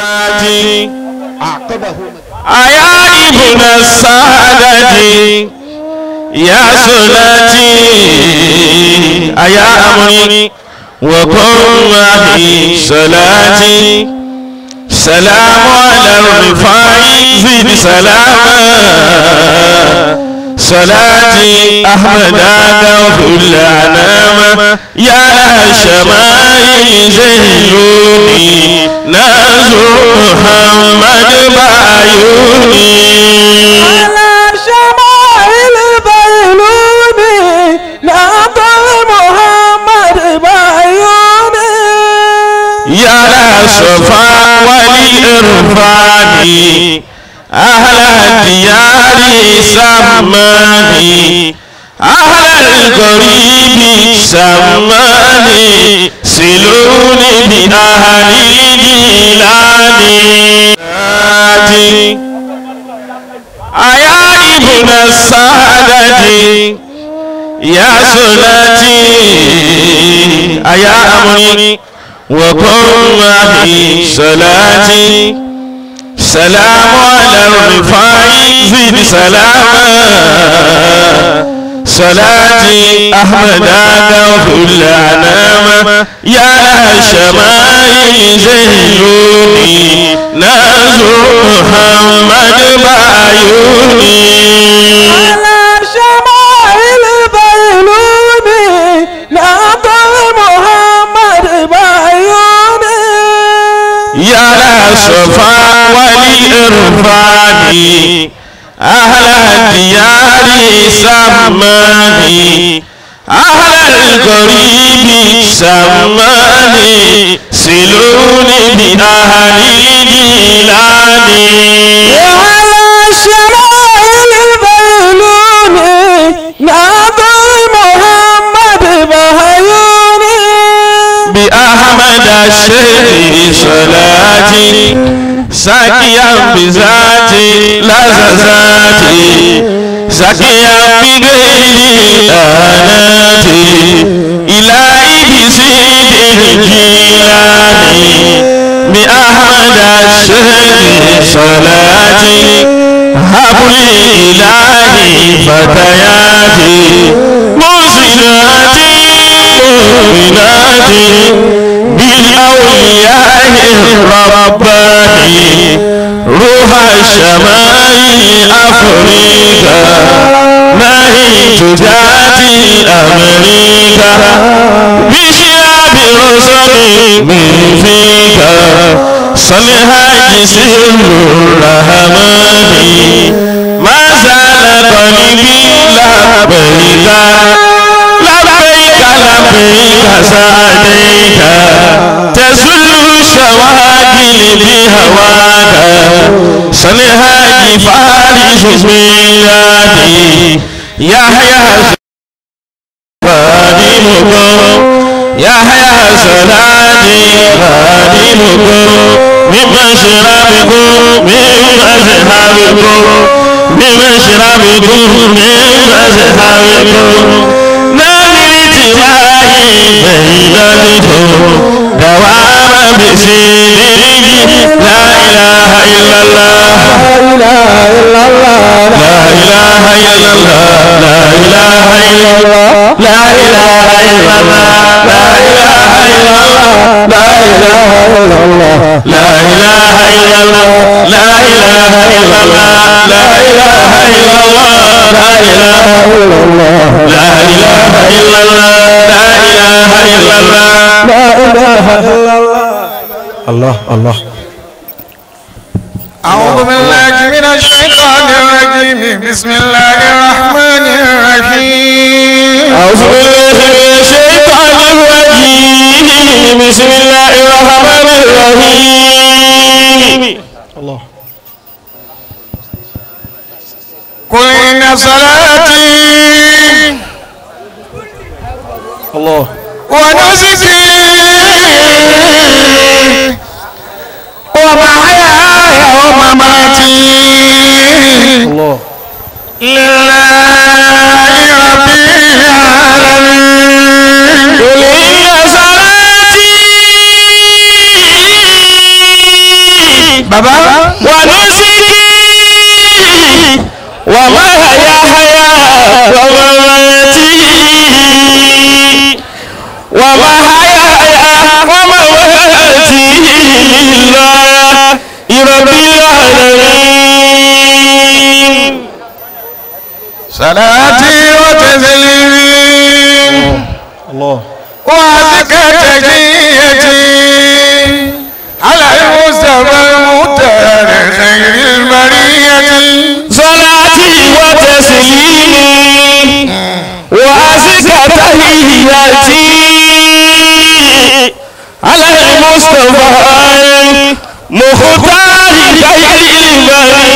أيا ابن السادة يا سنتي أيا أمري وكن معي صلاتي سلام على الرفاع زد سلاما صلاتي أحمد كل أنام يا شمائل زينوني نزر محمد بعيوني على شمائل بعيوني نزر محمد بعيوني يا صفا والإرفان أهل الديار سماني أهل القريب سماني سلوني بأهل جيلاني أيا ابن السادة يا سنتي أيا أمري وكن معي صلاتي سلام على الرفاع زد سلاما صلاتي أحمد كل أنام يا شمائل زينوني نزر محمد بعيوني على شمائل بعيوني نزر محمد بعيوني يا صفا والإرفان أهل الديار سماني أهل القريب سماني سلوني بأهل جيلاني على شمائل بعيوني نزر محمد بعيوني بأحمد الشيخ صلاتي ساكيا بذاتي لذاتي ساكيا بغير آلاتي إلهي بسيد الجيلاني بأحمد الشيخ صلاتي هب لي إلهي فتياتي محسناتي مؤمناتي بالأولياء الرباني روح الشمال أفريقيا نهيت ذاتي أمريكا بشعب رسل من فيك صلها جسر الرحمن ما زال قلبي لبيك لبيك لبيك سعديك تزل الشواغل بهواك صلها فارس ميلادي يحيى خادمكم يحيى صلاتي خادمكم من مشربكم من مذهبكم من مشربكم من مذهبكم دوام بسيره لا إله إلا الله لا إله إلا الله لا إله إلا الله لا إله إلا الله لا إله إلا الله لا إله إلا الله لا إله إلا الله لا إله إلا الله لا إله إلا الله لا إله إلا الله لا إله إلا الله لا إله إلا الله لا إله إلا الله الله الله. أعوذ بالله من الشيطان الرجيم بسم الله الرحمن الرحيم. أعوذ بالله من الشيطان الرجيم بسم الله الرحمن الرحيم. الله. قل إن صلاتي الله ونسكي ومحياي ومماتي الله لله رب العالمين. قل إن صلاتي Bàbá. ونسكي ومحياي ومماتي ومحياي ومماتي لله رب العالمين. صلاتي وتسليمي الله وأزكى تحيتي على المصطفى المختار خير البرية. صلاتي وتسليمي وأزكى تحياتي على المصطفى المختار خير البرية.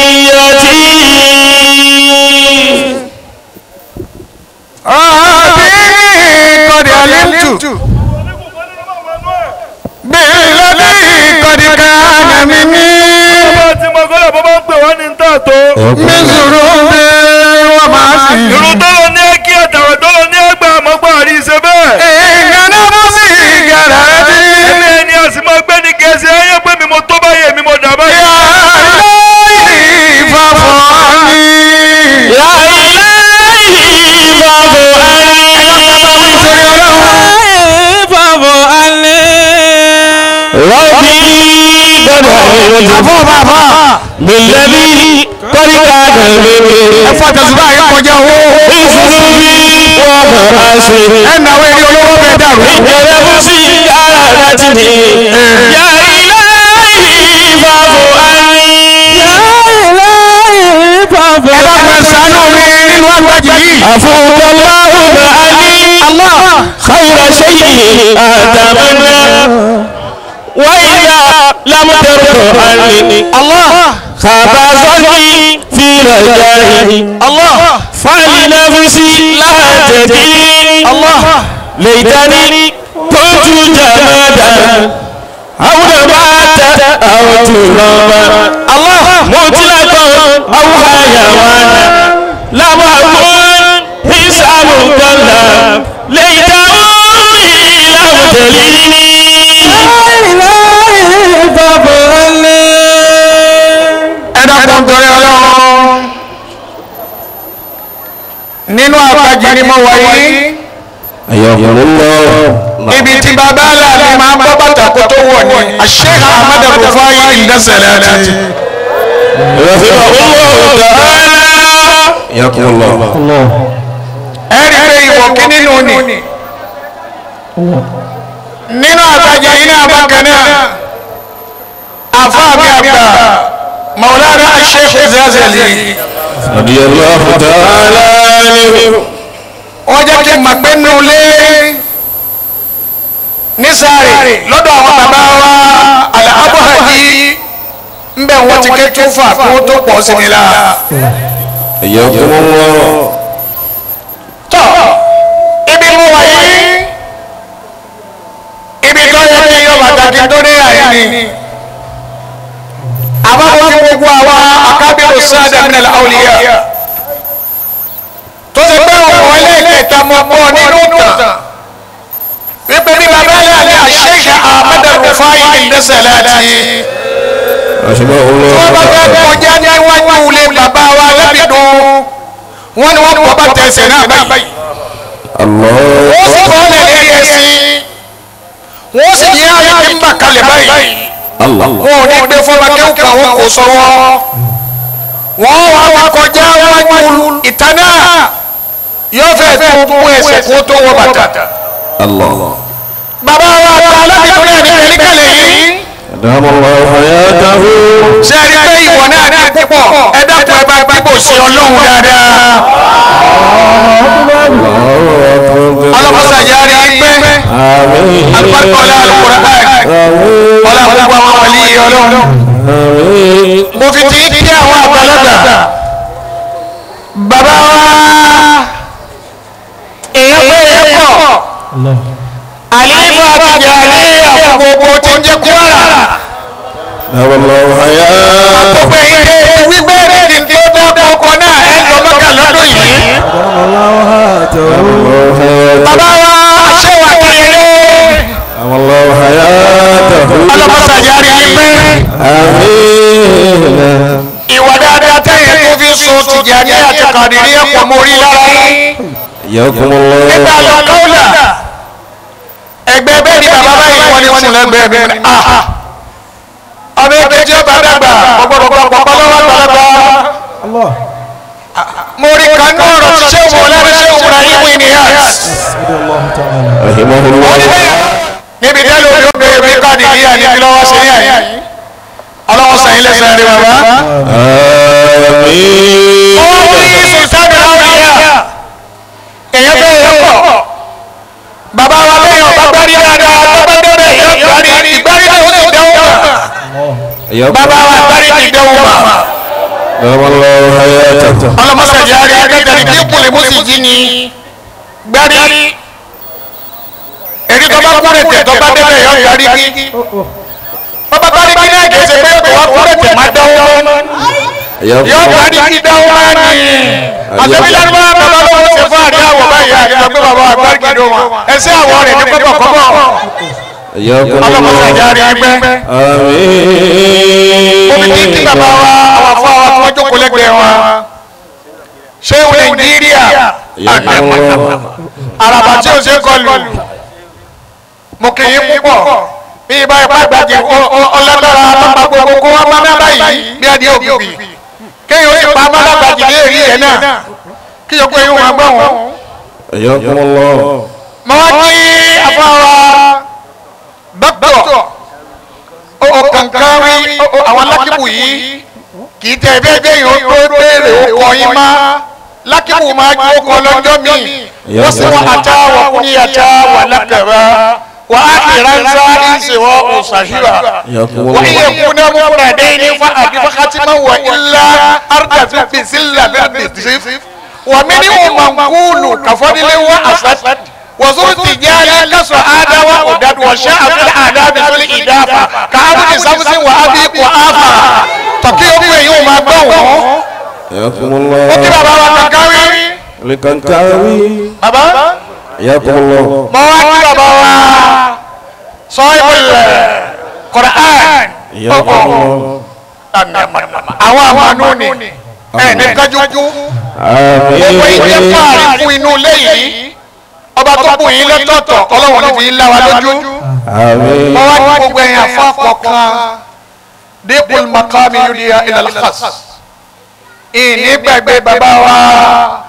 ربي قد علمت بالذي قد كان مني Tí mo gbọ́dọ̀ bọ́ bá ń pè wá ní ta tó. من ذنوب ومعاصي. Irun tó lọ ní kí àtàwọn tó lọ ní ẹgbà àmọ́gbà àrí ṣe bẹ́ẹ̀. إن نفسي غرتي Ẹ̀mí ẹni a sì máa gbé ní gẹ̀ẹ́sì ayé pé mi mo tó báyìí èmi mo dà báyìí. يا إلهي فاعف عني. يا إلهي فاعف عني. Fàbọ̀ alẹ́. ربي قد علمت Àfọ̀ bàbá. بالذي قد كان مني Ẹ fọ́ tẹ̀síbá yẹn kọjá owó. بذنوبي ومعاصي. Ẹ nàwó eré olówó bẹ́ẹ̀ dàrú. نفسي أرادتني يا إلهي فاعف عني. Fàbọ̀ Ẹ bá fẹ́ ṣàánú mi nínú àgbàjì yìí. عفوك اللهم عني خير شيء أتمنى وإذا لم ترض عني خاب ظني في رجائي فلنفسي لا تكلني ليتني كنت جمادا أو نباتا أو ترابا مطلقا أو حيوانا لم أكن حساب كلا ليت أمي لم تلدني. Fàbọ̀ alẹ́. Ẹ dákun torí Ọlọ́run. Nínú àgbàjì ni mo wà yìí. أياكم الله. Ibi tí bàbá aláàbí máa ń bọ́ bàtà kó tó wọ̀ ni. Sheikh Ahmad Rufai Indasalati. رحمه الله تعالى. أياكم الله. الله Ẹ rí i pé ìwọ̀ kí nínú ni. Nínú àgbàjì yìí náà bákan náà. Àfáà mi àgbà Maulana Sheikh Zazali. رضي الله تعالى عنه. Wọ́n jẹ́ kí n mọ̀ pé nínú ilé nísàárè lọ́dọ̀ àwọn bàbá wa Al-Abuhadi ń bẹ̀ wọ́n ti ké tó fà kó tó pọ̀ sí ni la. أياكم الله. Tọ́ ibi mo wà yìí ibi tó yẹ kí n yọ pàtàkì tó ní àyè ni. Àbáwọ̀ ti gbogbo àwa akábírò sáadà minal awliya tó ti pé òun ẹlẹ́ẹ̀kẹta mọ̀ pọ̀ nínú tàn wípé ní bàbá yà ní Sheikh Ahmad Rufai Indasalati رحمه tí wọ́n bá fẹ́ الله. kọjá níwájú ilé bàbá wa lábìdún wọ́n ní wọ́n bọ́ bá tẹ̀sẹ̀ náà báyìí. الله. Wọ́n sì kọ́ ọ́ lẹ́lẹ́rìí ẹ̀sìn wọ́n sì yí ayé kí n bà kalẹ̀ báyìí. الله. Wọn ò ní gbé fọlá kéwù kan wọn kò sọ́wọ́ wọ́n wá wá kọjá wájú ìta náà yóò fẹ́ tó mú ẹsẹ̀ kó tó wọ bàtà. الله. Bàbá wa ta alábìtú náà ní kẹ́líkẹ́lẹ́ yìí. أدام الله حياته. Ṣé ẹ rí pé ìwọ náà ní púpọ̀ ẹ dákun ẹ bá gbígbó sí Ọlọ́run dáadáa. الله أكبر. Ọlọ́mọṣà yára rí pé آمين. alùpàdé ọlá Al-Qur'an آمين. ọlá gbogbo àwọn wàlí Ọlọ́run. آمين. Mo fi ti kí àwọn àgbàlagbà. Bàbá wa èèyàn pé èèyàn pọ̀. الله Àlífà Tìjàníyà fún gbogbo tí ń jẹ́ Kwara. أدام الله حياته. Gbogbo ẹ̀yin tẹ́ ẹ wípé kí n tó dábọ̀ ọkọ̀ náà ẹ lọ Mọ́kà lọ́dún yìí. الله حياته. الله حياته. Bàbá wa ṣé wà kéré. أدام الله حياته. Ọlọ́mọṣà yára rí pé آمين. Kàdìrí ẹ̀pọ̀ mo rí lára yín. Nígbà lọ kọ́ọ̀là ẹgbẹ́ bẹ́ẹ̀ ni bàbá báyìí wọ́n ní sùn lẹ́gbẹ̀ẹ́ mi. Ọmọ ẹgbẹ́ tí ó bá dàgbà ọgbọ́dọ̀ pọ̀pọ̀ lọ́wọ́ àgbàlagbà. Mo rí kanú ọ̀rọ̀ tí ṣé òun lẹ́nu ṣé òun ra yín ní yàrá. Níbi tẹ́lẹ̀ omi ó bẹ̀rẹ̀ mi Kàdìrí àní kí lọ́wọ́ ṣe ní àyè. Ọlọ́wọ́ sẹ́yìn lẹ́sẹ̀ rí bàbá. Ó ní sùsàmì láwùjọ. Èyàn bẹ́ẹ̀ yẹ pọ̀. Bàbá wa bẹ́ẹ̀ ọba gbárí dáadáa bàbá bẹ́ẹ̀ yẹ gbárí ìgbárí náà ó sì dẹ́wọ́ mà. Bàbá wa gbárí ti dẹ́wọ́ mà. Ọlọ́mọsàdì àrí akẹ́kẹ̀ẹ́ kí kùlẹ̀ mú sì jí ni gbárí. Èyí tó bá kúrè tẹ̀ tó bá débẹ̀ yọ gbárí kí. Bàbá gbárí kí náà kìí ṣe pé kò wá kúrè tẹ̀ má dánwó. Yọ gbárí kí dánwó má ní. Àtẹ̀wé bá bàbá lọ́wọ́ ṣe fún àdé àwọ̀ báyìí àti pé bàbá àgbárí kì í dùn wọn. Ẹsẹ̀ àwọ̀ rẹ̀ ní kọ́bọ̀kọ́bọ̀. Ọlọ́mọsàdì àrí ẹgbẹ́. Omi kí kí bàbá wa àwọn afọ àwọn tí wọ́n jókòó lẹ́gbẹ̀ẹ́ wọn. Ṣé Nàìjíríà àràbà tí ò ṣe kọlù mo kì í púpọ̀ bí ibà ipá gbàjẹ́ ọlágbára pápá gbogbo kó wá máa báyìí bí adìẹ òbí kéèyàn ó sì pa amálágbàjì ní èrì rẹ̀ náà kí yòókù eyín wọn gbọ́ wọn. Mo wá kí afọ wa dókítọ̀ ọ̀kànkan rí àwọn lákìbù yìí kì í tẹ ẹgbẹ́ ẹgbẹ́ yìí ó tó béèrè ọkọ̀ yín má lákìbù máa jó kọ lọ́jọ́ míì wọ́n sì wọ́n ata wọ́n kú ní ata wà lákàrà wà á ìránṣá ìṣèwọ́ òṣàṣìwà wọ́n iye kú náà mú kúrò dé ní fa àdìfá kátímọ̀ wọ̀ ilá àrùtàfi bìsílà bìsí wà mí ní òmàǹkúlù kàfọ́dílé wọ́n àṣà wọ́sùn tìjáde kásọ̀ àdáwà ọ̀dàdù ọ̀ṣẹ́ àfẹ́lẹ́ àdábì sólì ìdáfà káàbùdì sáfùsì wà á bí kò áfà tọ́kí ó pè yín ó máa gbọ́ wọ́n. Ó kí bàbá wa Kankawi. Bàbá mọ wá kí bàbá wa sọ ìbùlẹ̀ Qur'an àwọn àmàlù ni ẹ̀ ní kájú gbogbo ìjẹ́ fàárí fún inú ilé yìí ọba tó bù yín lọ́tọ̀ọ̀tọ̀ ọlọ́wọ́n ní fi yín láwa lójú. Wọ́n wá ní gbogbo ẹ̀yìn àfọ́pọ̀ kan dípò makami yudiya ilalkhas. Ìní gbàgbé bàbá wa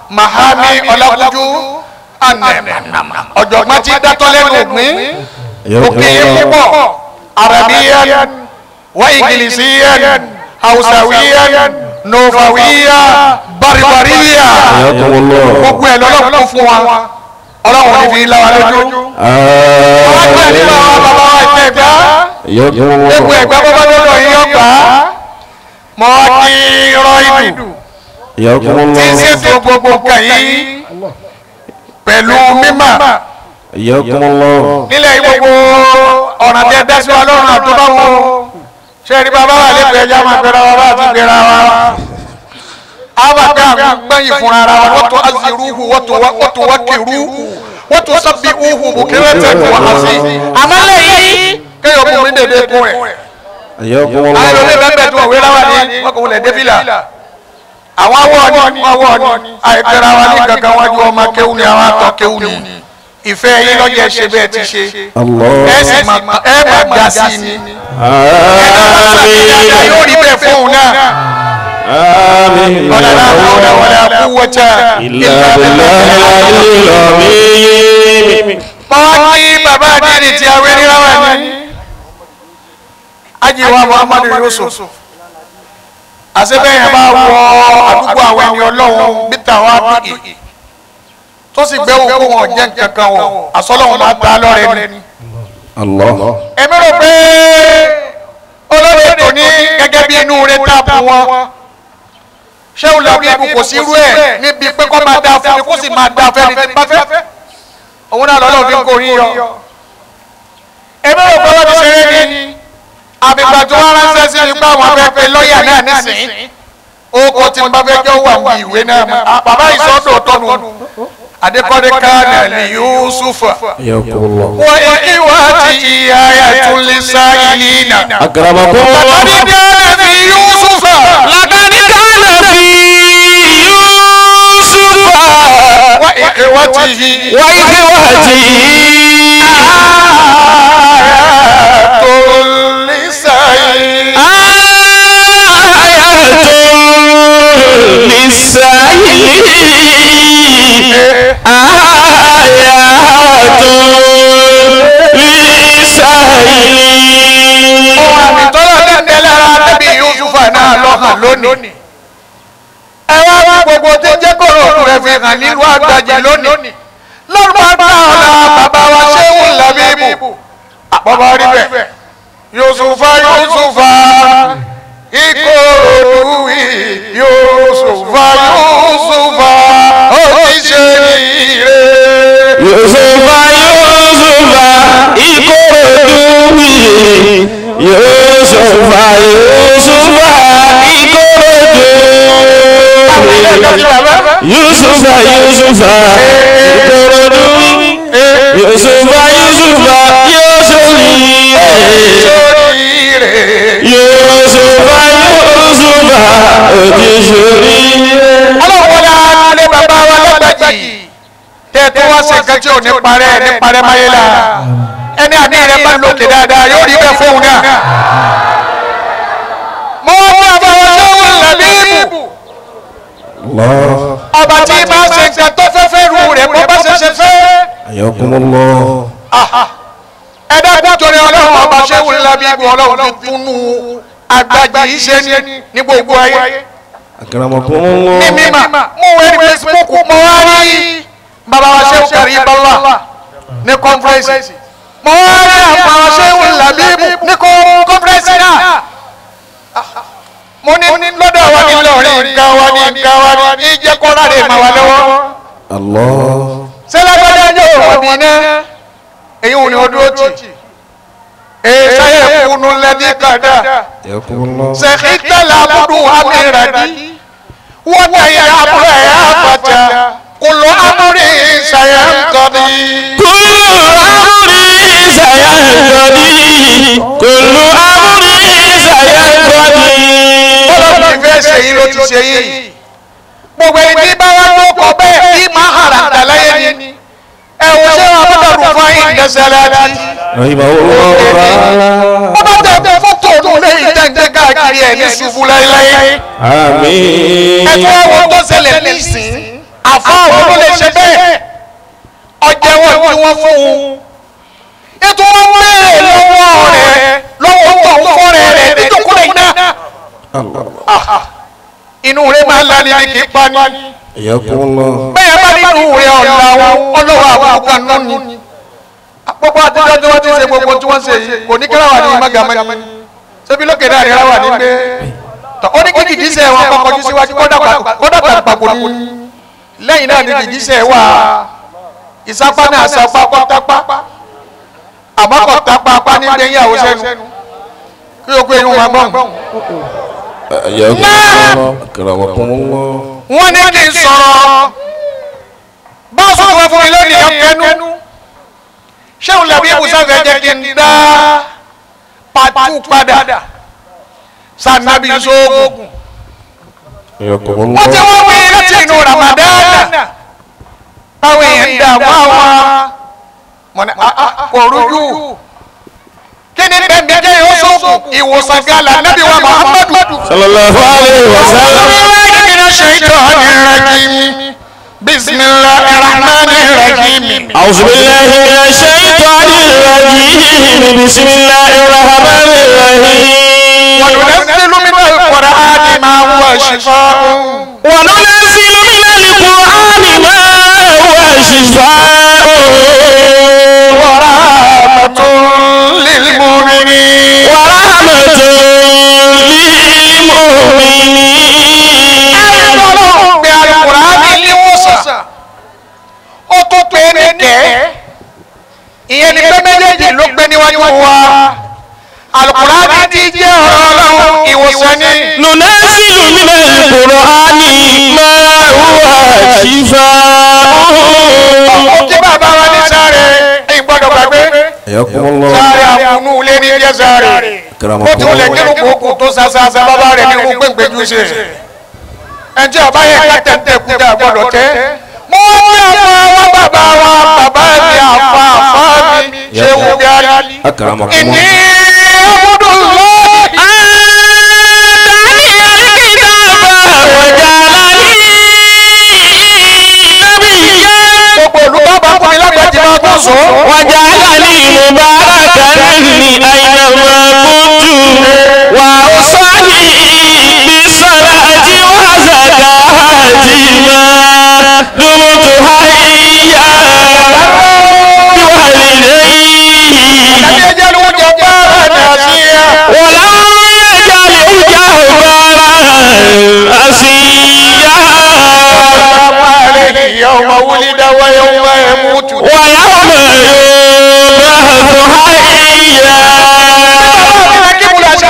Mahami Ọlákúnjú ọ̀jọ̀gbọ́n ti dátọ́ lẹ́nu ògbín òkè yín púpọ̀ Arabiyan wa Ingilisiyan Hausawiyan Nofawiya Baribariya gbogbo ẹ̀ lọ́lọ́kùn fún wa. Ọlọ́run ní fi láwa lójú. Wọ́n gbé nínú àwọn bàbá wa ìpín ẹ̀gbá. Gbogbo ẹ̀gbá bàbá lọ́dọ̀ yìí ọgbà. Mọ́ kí rọ ìdù. Tí ń ṣètò gbogbo nǹkan yìí pẹ̀lú mímọ̀. Nílẹ̀ gbogbo ọ̀ràn tí ẹ dá sí wa lọ́rùn àtúbà wo. Ṣé ẹni bàbá wà lẹ́kọ̀ọ́ ẹja máa gbéra wa bá àti gbéra wa? Abaka gbẹ̀yìn fúnra ara wa wọ́n tó aziruhu wọ́n tó wakiruhu wọ́n tó sábìuhu bukirẹ́tẹ̀ wọ́n á sí. Àmọ́ lẹ́yìn kéèyàn kún mi dèdè kún rẹ̀. Ayọ̀lẹ́ bẹ́ẹ̀ bẹ́ẹ̀ tó wọ́n wéra wa ní wọ́n kò wọlé débìlà. Àwọn awọ ni awọ ni àìpẹ́ra wa ní kankan wájú ọmọ kéwù ni àwọn atọ́ kéwù ni. Ìfẹ́ yín lọ́jọ́ ṣe bẹ́ẹ̀ ti ṣe. Ẹ sì máa ga sí ni. Ẹ náà yóò rí bẹ́ẹ̀ fóun náà. آمين ولا حول ولا قوة إلا بالله العلي العظيم. Mọ́wá kí bàbá àdínì tí a wé ní ráwà ní. Ajiwa Muhammadu Yusuf. Àṣebẹ́yẹn bá wọ àdúgbò àwọn ẹni ọlọ́run bíta wá dùn. Tó sì gbé òkú wọn jẹ́ nǹkan kan wọ̀, àsọlọ́run máa ta lọ́rẹ ni. Allah. Èmi rò pé olórí ètò ní gẹ́gẹ́ bí inú rẹ̀ táàbù wọn. Ṣé o lọ bí ibù kò sí irú ẹ̀ níbi pé kó máa dáa fún mi kó sì máa dáa fẹ́ni tí bá fẹ́. Òun náà lọ́lọ́ fi ń kó yín yọ. Èmi rò pé wọ́n ti ṣeré ni. Àbígbà tó wá ránṣẹ́ sí mi pé àwọn afẹ́fẹ́ lọ́ọ̀yà náà nísìnyí. Ó kò tí n bá fẹ́ jọ wà ní ìwé náà. Bàbá ìsọdọ̀ tọ́nu. Adékọ́dé kánà lè Yusufa. Wọ́n ìwà ti ìyá ẹ̀tún lè sá ilé náà. Akramakum. Laqad kana fi Yusufa. Laqad kana fi ikhwatihi. وإخوته Ayatul lisai. آية للسائلين آيات للسائلين Ohun àmì tọ́lá ní ń bẹ lára Ànábì Yusufa náà lọ́hàn lónìí. Ẹ wá wá gbogbo tí ń jẹ́ kóró òkú rẹ̀ fi hàn nílùú Àgbàjì lónìí. Lọ́rùn àgbà ọ̀la bàbá wa Ṣéhù Làbíbù. Bàbá rí bẹ́ẹ̀. Yusufa Yusufa Ìkòròdú Yusufa Yusufa ó ti ṣe ire. Yusufa Yusufa Ìkòròdú Yusufa Yusufa Ìkòròdú Yusufa Yusufa Ìkòròdú Yusufa Yusufa Yusuri Ire. Yusufa Yusufa Òjìṣòrí. Ọlọ́run wọlé alẹ́ bàbá wa lọ́gbàjì tẹ́ tó wá ṣe nǹkan tí ò ní parẹ́ ní parẹ́ máyé la ẹni àní rẹ bá lókè dáadáa yóò rí bẹ́ẹ̀ fóun náà. Mo ní àbáwọ̀ ṣéwù làbíbù Allah. ọba tí máa ṣe nǹkan tó fẹ́ fẹ́ ru rẹ̀ bó bá ṣe ṣe fẹ́. Ayakumullah. Ẹ dákun torí ọlọ́run ọba ṣéwù làbíbù ọlọ́run ti túnú àgbàjì yìí ṣe ní gbogbo ayé. Akramakumullah. Ní mímà mo wẹ ní Facebook mo wá rí bàbá wa ṣéwù kárí bàbá ní kọ́nfẹ́rẹ́nsì mo wá rí àwọn ṣéwù làbíbù ní kọ́nfẹ́rẹ́nsì náà mo ní lọ́dọ̀ wa ní lọ́ọ̀rì nǹkan wa ní nǹkan wa ní ìjẹ́ kọ́ra rẹ̀ mà wá lọ́wọ́ Allah. sẹ́lágbádá yóò wọ̀ mí ná èyí ò ní o dúró tì ee sáyẹ̀ kunu lẹ́ni kàdá Ayakumullah. sẹ̀kítẹ́lá abudu amíràdí wọ́n tẹ̀yẹ abúlé ẹ̀ àbàjá kùlù amúrí sàyẹ̀ ńkọ́ni. Kullu amri sayaqdi Kullu amri sayaqdi. Ọlọ́run ti fẹ́ ṣe yìí ló ti ṣe yìí. Gbogbo ẹni tí bá wá ló kọ bẹ́ẹ̀ tí máa hàrà dà láyé ni. Ẹ wo ṣé wàá bọ́dọ̀ rù fún ayé ìdẹ́sẹ̀lẹ̀ àti. Rahimahullah ta'ala. Wọ́n bá tẹ fọ́tò òun lẹ́yìn tẹ́ǹtẹ́ káàkiri ẹ̀ ní ṣubú láéláé. Àmín. Ẹ tún wá wo tó ṣẹlẹ̀ nísìn. Àfa àwọn ló lè ṣe bẹ́ẹ̀. Ọjẹ́wọ́ tí wọ́n fún un. Ètò wọn béèrè lọ́wọ́ rẹ̀ lọ́wọ́ tó ń fọ́ rẹ̀ rẹ̀ níjókòó rẹ̀ náà. Allah. Inú rẹ̀ máa ń lani ní kì í pa ni. Ayakumullah. Bẹ́ẹ̀ bá nínú rẹ̀ ọ̀la ọlọ́wọ́ àwọn kan náà ni. Gbogbo àtijọ́ tí wọ́n ti ṣe gbogbo tí wọ́n ṣe yìí kò ní kíláwà ní mágàmá ni. Ṣébi lókè náà ní ráwà ní gbé. Tọ́ ó ní kí gìgísẹ̀ wọn kọ́ kọjú síwájú kọ́dà pàpò ní. Lẹ́yìn náà ni gìgísẹ̀ wà. Ìsápá náà sapá kọ́tápá. Àmọ́ kọ́tápá apá ní gbẹ̀yìn sẹ́nu. Kí o kó eyín wọn gbọ́n. Ayakumullah. Akramakumullah. Wọ́n ní kí n sọ̀rọ̀ báṣọ wọn fún mi lónìí ọ̀kẹ́nu ṣéun làbí ibùsàfẹ́ jẹ́ kí n dá pàtó padà sànàbí sóògùn. Ayakumullah. Wọ́n ti wọ́n wí láti inú Ramadana báwọn èèyàn ń dààmú àwọn mọ̀nà kò rújú kí ni bẹ́ẹ̀ mi jẹ́ yóò sóògùn ìwòsàn gala nábì wa Muhammadu. Sallallahu alayhi wa sallam. من الشيطان الرجيم بسم الله الرحمن الرحيم أعوذ بالله من الشيطان الرجيم بسم الله الرحمن الرحيم وننزل من القرآن ما هو شفاء وننزل من القرآن ما هو شفاء ورحمة للمؤمنين ورحمة للمؤمنين Ọlọ́run pe Al-Qur'ani níwòsàn ó tún pé ní kẹ́ ìyẹn ni pé méjèèjì ló gbé níwájú wa Al-Qur'ani ti jẹ́ ọ̀rọ̀ Ọlọ́run ìwòsàn ni. ننزل من القرآن ما هو شفاء Ó kí bàbá wa ní sáré ìgbọ́dọ̀ gbàgbé. Ayakumullah. Sáré àkùnú ilé ní jẹ́ sáré. Bó ti wọlé kírun kòókò tó sásásá bàbá rẹ̀ ní irun gbẹ̀ngbẹ̀jú ṣe. Ẹnjẹ́ ọba yẹn ká tẹ̀tẹ̀ kú dà gbọ́dọ̀ tẹ́. Mo Mo ní àwọn bàbá wa bàbá mi àfa àfa mi ṣé wù gáàlì. Ìní ọmọdún lọ́ọ̀dì. Gbogbo olùkọ́ bá kún mi lágbàjì máa gbọ́ sọ. Wàjálàní mubarakani àyìnàmọ́ kúntù wà ó sọ́ni bisalati wà zakati máa dumutu hayya wàlídẹ́yìn. Àbí ẹjẹ́ ló ń jẹ bára náà sí ẹ. Wàlá yajal jabbaran asiyya. يوم ولد ويوم يموت ويوم يبعث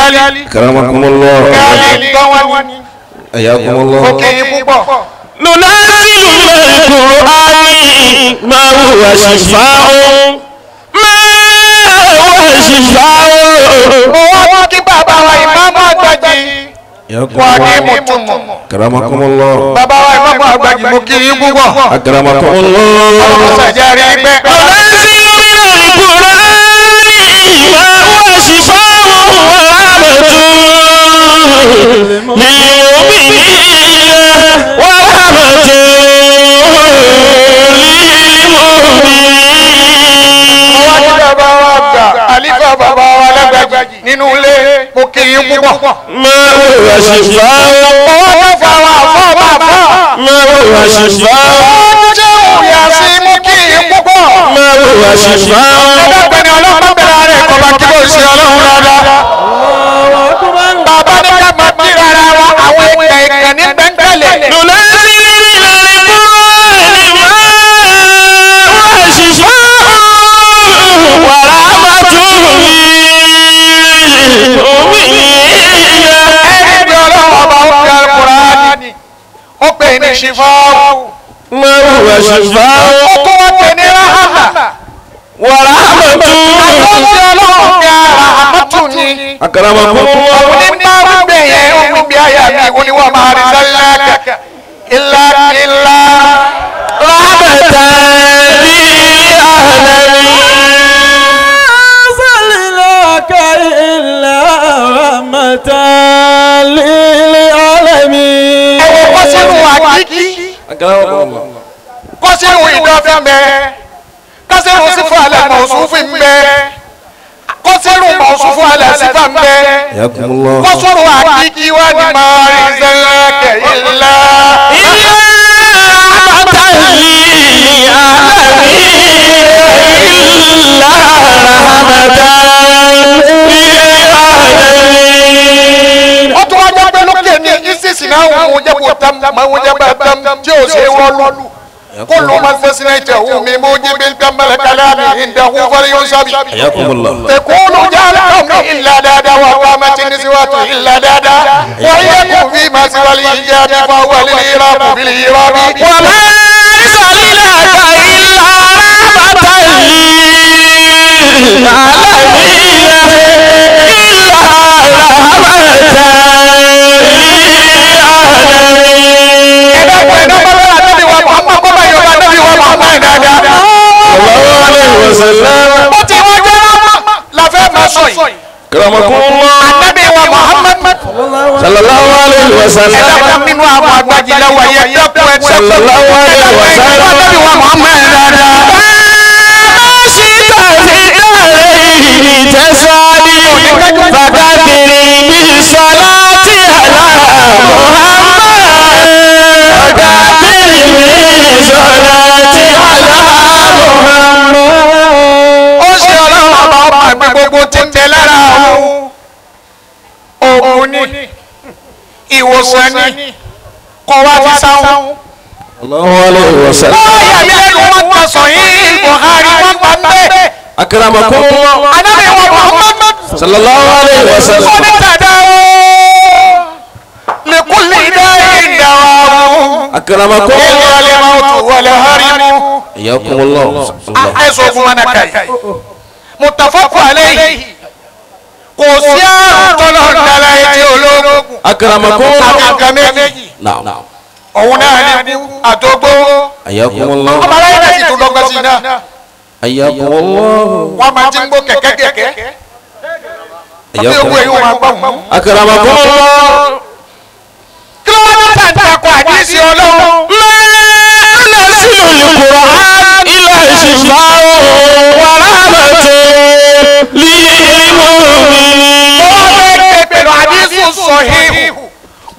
حيا. كرمكم الله. حياكم الله. ننزل من القرآن ما هو شفاء ما هو شفاء. Akramakum Allah. Bàbá wa ìmọ̀mọ́ àgbàjì mo kí yín púpọ̀. Akramakum Allah. Ọlọ́mọsàjà rí pẹ́. Nunazzilu minal Qur'ani ma huwa shifaa'un wa rahmatun lil mu'minina wa rahmatun lil mu'minin. Wọ́n ní bàbá wa àgbà, àlífà bàbá wa lágbàjì nínú ilé mo kí yín púpọ̀. Ma huwa shifaa'un. Ọwọ́ fà wà fọ́ bàbá. Ma huwa shifaa'un. Ṣé òyà sí mú kí yín púpọ̀? Ma huwa shifaa'un. Ẹ̀dọ́gbẹ̀ni ọlọ́pàá bẹ̀rẹ̀ rẹ̀ kọ́ bá kí bó ṣe ọlọ́run dáadáa. Bàbá ní ká máa kí rárá wa àwọn ìkà ìkà ní gbẹ́ngbẹ́lẹ̀. Nunazzilu minal Qur'ani ma huwa shifaa'un wa rahmatun lil mu'minina. Ẹni bí ọlọ́run ọba ó fi Al-Qur'ani, ó pè ní ṣìfáàwù. Ma huwa shifaa'un. Ó tún wá pè ní ráhàmà. Wa rahmatun. Àwọn tí ọlọ́run fi rahmatu ni. Akramakum Allah. Òun ní bá wípé yẹn ó ń bí àyà mi ó ní wọ́n máa rí sálíláàkà. Ilá ilá. Rahmatan lil alamin. أرسلناك إلا رحمة للعالمين. Ẹ wo kọ́sírù àkíkí. Akramakum Allah. Kọ́sírù ìdọ́fẹ́ ń bẹ. Kọ́sírù sífù alẹ́ mọ̀ọ́sùfù ń bẹ. Kọ́sírù mọ̀ọ́sùfù alẹ́ sífà ń bẹ. حياكم الله. Kọ́sírù àkíkí wá ní máa rí sálíláàkà ilá. إلا رحمة للعالمين. إلا رحمة للعالمين. Ó tún wá jẹ́ pé lókè ní ìsìsì náà ń jẹ́ kó tam máa ń jẹ́ bá tam tí ò ṣe é wọ́lú. كل من فسنيته من موجب كمل كلامه عنده فلينسب حياكم الله. تقول جعلكم إلا دادا وقامت النسوة إلا دادا وإن يكن فيما سوى الإيجاب فهو للإعراب بالإعراب. وما أرسلناك إلا رحمة للعالمين. إلا رحمة للعالمين. Ẹ̀dá bá bá Ànábì wa Muhammad kó bá yọba Ànábì wa Muhammad dáadáa. Sallallahu alayhi wa sallam. Bó ti wá jẹ́ rámà la fẹ́ máa sọ yìí. Akramakum Allah. Ànábì wa Muhammad Sallallahu alayhi wa sallam. ẹ̀dá kan nínú àwọn àgbàjì lẹ́wọ̀ yẹ dẹ́kun ẹ̀ Sallallahu alayhi wa sallam. Ànábì wa Muhammad dáadáa. ما شئت في الدارين تسألي فكبر بالصلاة على محمد. فكبر بالصلاة على محمد. Ó ṣe ọlọ́run ọba ọba àgbẹ̀ gbogbo tí ń bẹ lára òun. Òun ni ìwòsàn ni kò wá fi sáwọn. Allahu alayhi wa sallam. Ó yà mí lẹ́nu wọn ta sọ yìí Buhari wọn pa ń bẹ́ẹ̀. Akramakum Allah. Ànábì wa Muhammad Sallallahu alayhi wa sallam. ó ní tàdá o. Likulli da'in dawa'u. Akramakum Illa Allah. al-mawtu wal harimu. حياكم الله. Ẹ̀sùn ogun wọn kàyí. Muttafaqun alayhi. Kò sí àrùn tọ́lọ̀ ń dala etí ológun. Akramakum Àbí Allah. nǹkan méjì. Naam. Òun náà ní kú àtọgbó. Ayakumullah. Ọmọ aláyé náà sì tún lọ́gbọ́n sí i náà. Ayakumullah. Wọ́n máa ti ń gbó kẹ̀kẹ́ kẹ̀kẹ́. Àbí ogun èyí wọn máa gbọ́ wọn. Akramakumullah. Kí ló wá ní tàǹtàkọ̀ àdísì Ọlọ́run? ما نزل القرآن إلا شفاء ورحمة للمؤمنين. Wọ́n fẹ́ pẹ̀lú àdísù sọ̀híhù.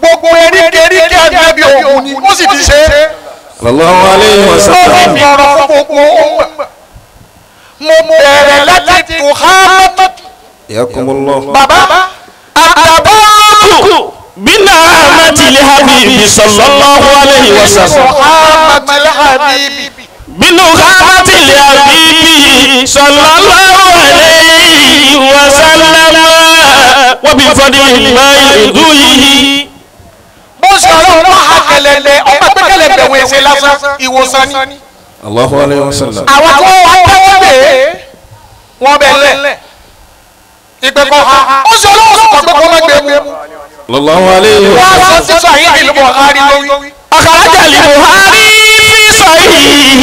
Gbogbo eríkèéríkèé ànábì òun ni ó sì ti ṣe é. Sallallahu alayhi wa Ó sallam. fi ọ̀rọ̀ fún gbogbo ohun. Mo bẹ̀rẹ̀ láti tùhámọ́. Ayakumullah. Bàbá التبارك بنعمة الحبيب صلى الله عليه وسلم. tùhámọ́ habibi. بنعمة الحبيب صلى الله عليه وسلم وبفضل الله يدويه. Bó ṣe ọlọ́run wá ha kẹlẹ̀lẹ̀ ọmọ pé kẹlẹ̀lẹ̀ wọ̀ ẹsẹ̀ lásán ìwòsàn ni. Allahu alayhi wa sallam. Àwọn tó wá tẹ́wọ́ lé wọ́n bẹ̀ lẹ̀. Ìpè kọ́ ha. Ó ṣe ọlọ́run sọ̀kọ̀ pé kó má gbé mu. Sallallahu alayhi wa Wọ́n á sallam. sọ sísọ àyè ìlú Buhari lórí. أخرج البخاري في صحيحه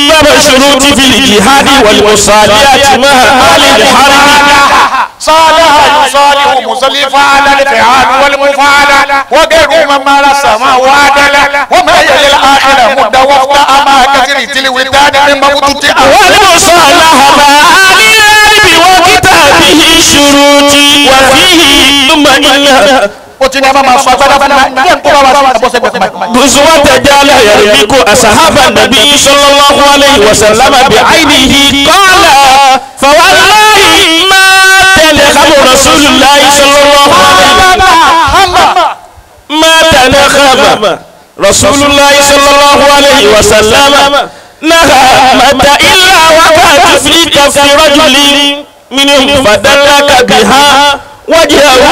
باب الشروط في الجهاد والمصالحة مع أهل الحرب. صالح يصالح مصلي فعل الفعال والمفعل وغير من مارس ما وعدل وما يلي الآخرة مدة وفق أما كثير تلو الدان من مبتوت. والمصالحة مع أهل الحرب وكتابه الشروط وفيه ثم إن Ó ti ní a máa ma sọ agbádá fún wa ní ẹ̀kọ́ bá wa sí àbọ̀sẹ̀gbẹ̀ fún wa. غزوة جعل يربك أصحاب النبي صلى الله عليه وسلم بعينه قال فوالله ما تنخب رسول الله صلى الله عليه وسلم ما تنخب رسول الله صلى الله عليه وسلم نغمة إلا وقعت في كف رجل منهم فدلك بها وجهه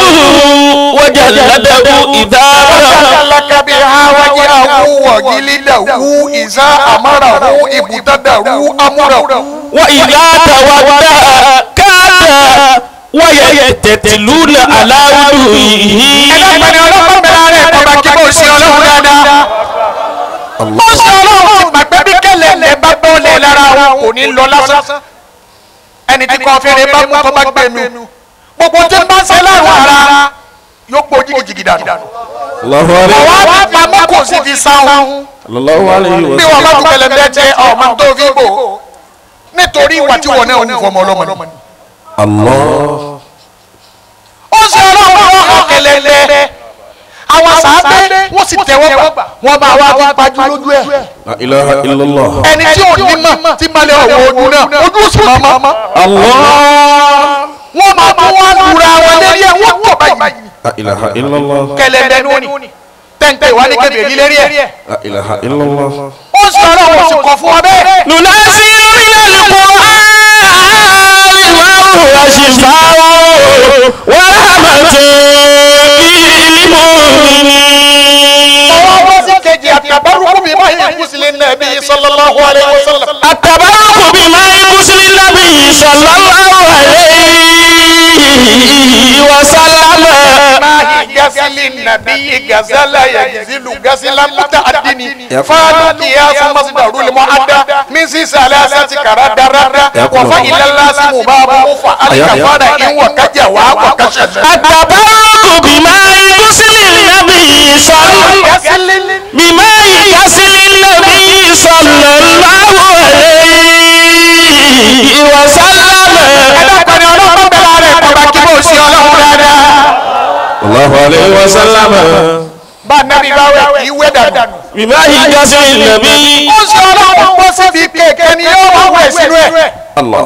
وجلده إذا رأى. لك بها وجهه وجلده إذا أمره ابتدره أمره. وإذا تودع كاد ويتتلون على وجوهه. Ẹ̀dá pẹ̀lú ọlọ́pàá bẹ̀rẹ̀ rẹ̀ kọba kí bó ṣe ọlọ́run dáadáa. Ó ṣe ọlọ́run ti gbàgbé bí kẹlẹ̀ bá bọ́ọ̀lẹ̀ lára wọn kò ní lọ lásán. Ẹni tí kò fẹ́rẹ̀ bá mú tó bá gbé mi. Gbogbo tí ń bá ń ṣe láàrún ara yóò pọ̀ jìgìjìgì dànù. Allahu alayhi. Ọ̀wá wá pamọ́ kò sí fi sáhùn. Allahu alayhi wa Bí wọn bá sallam. tún kẹlẹ̀ bẹ́ẹ̀ jẹ́ ọmọ tó fi bò ó. Nítorí ìwà tí wọn náà ń fọmọ ọlọ́mọ ni. Allah. Ó ṣe ọlọ́run wọn hàn kẹlẹ̀lẹ̀. Àwọn sàábé wọ́n sì tẹ́wọ́ gbà wọ́n máa wá fi pajú lójú ẹ̀. La ilaha illallah. Ẹni tí ò ní mọ̀ tí máa lè ọ̀wọ́ ojú náà ojú ó sì máa mọ́. Allah. Wọ́n máa tún wá lura wọn lérí ẹ̀ wọ́n tọ̀ báyìí. La ilaha illallah. Kẹlẹ̀lẹ̀ ní òní tẹ́ǹtẹ́ ìwà ní kébè lérí ẹ̀. La ilaha illallah. Ó ṣe ọlọ́run sì kọ̀ fún wa bẹ́ẹ̀. ننزل من القرآن ما هو شفاء ورحمة للمؤمنين. Ọwọ́ wọ́n sì kejì àtàbárùkù mi máa yẹ kùsìlẹ̀ nàbí sallallahu alayhi wa sallam. التبرك بما يغسل النبي صلى الله عليه وسلم. Máa gasili nàbí gazala yagizilu gasila mutaadini. Fáàlù kìyàsó masidaru lè mọ ada. Mísí sàlásà ti kàrà dáradá. Wàfà ìlàlásì mú bá bú fa alikafada ìwọ̀ kájà wà wà kàṣà. التبرك بما يغسل النبي صلى Gasili بما يغسل النبي صلى الله عليه وسلم. Ẹ̀dá kan ní ọlọ́run bẹ̀rẹ̀ rẹ̀ kọba kí bó ṣe ọlọ́run dáadáa. Allahu alayhi wa sallam. Bá nàbí bá wẹ̀ kì í wẹ̀ dànù. بما يغسل النبي. Ó ṣe ọlọ́run bọ́ síbi kẹ̀kẹ́ ni yóò wá wẹ̀ sínú ẹ̀. Allah.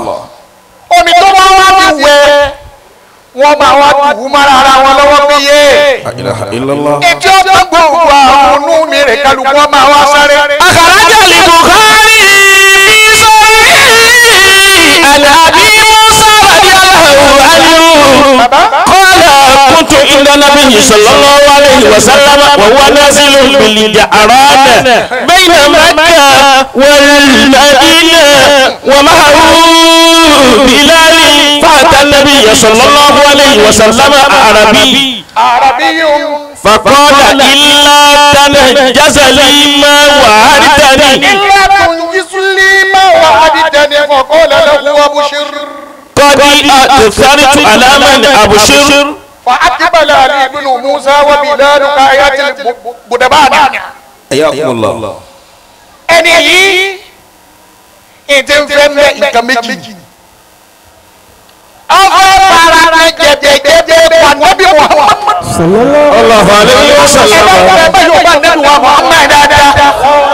Omi tó bá wá fi wẹ̀ wọ́n máa wá dùn ún mára ara wọn lọ́wọ́ pé yé. La ilaha illallah. Ìjọ tó gbogbo àwọn onú mi rè kálukú wọn máa wá sáré. أخرج البخاري في صحيحه عن أبي موسى رضي الله عنه قال كنت عند النبي صلى الله عليه وسلم وهو نازل بالجعران بين مكة والمدينة ومعه بلال فأتى النبي صلى الله عليه وسلم أعرابي Àràbí yóò. فقال إلا تنجز لي ما وعدتني إلا تنجز لي ما وعدتني فقال له أبشر قد أكثرت على من أبشر فأقبل علي بن موسى وبلال كآيات البدبان حياكم الله. Ẹni yìí ètè ń fẹ́ mẹ́ nǹkan méjì ni. Ọfẹ́ fara jẹjẹjẹjẹ wà nábì Muhammad. Sallallahu alayhi wa sallam. Ẹ bá yóò bá nábì wa Muhammad dáadáa.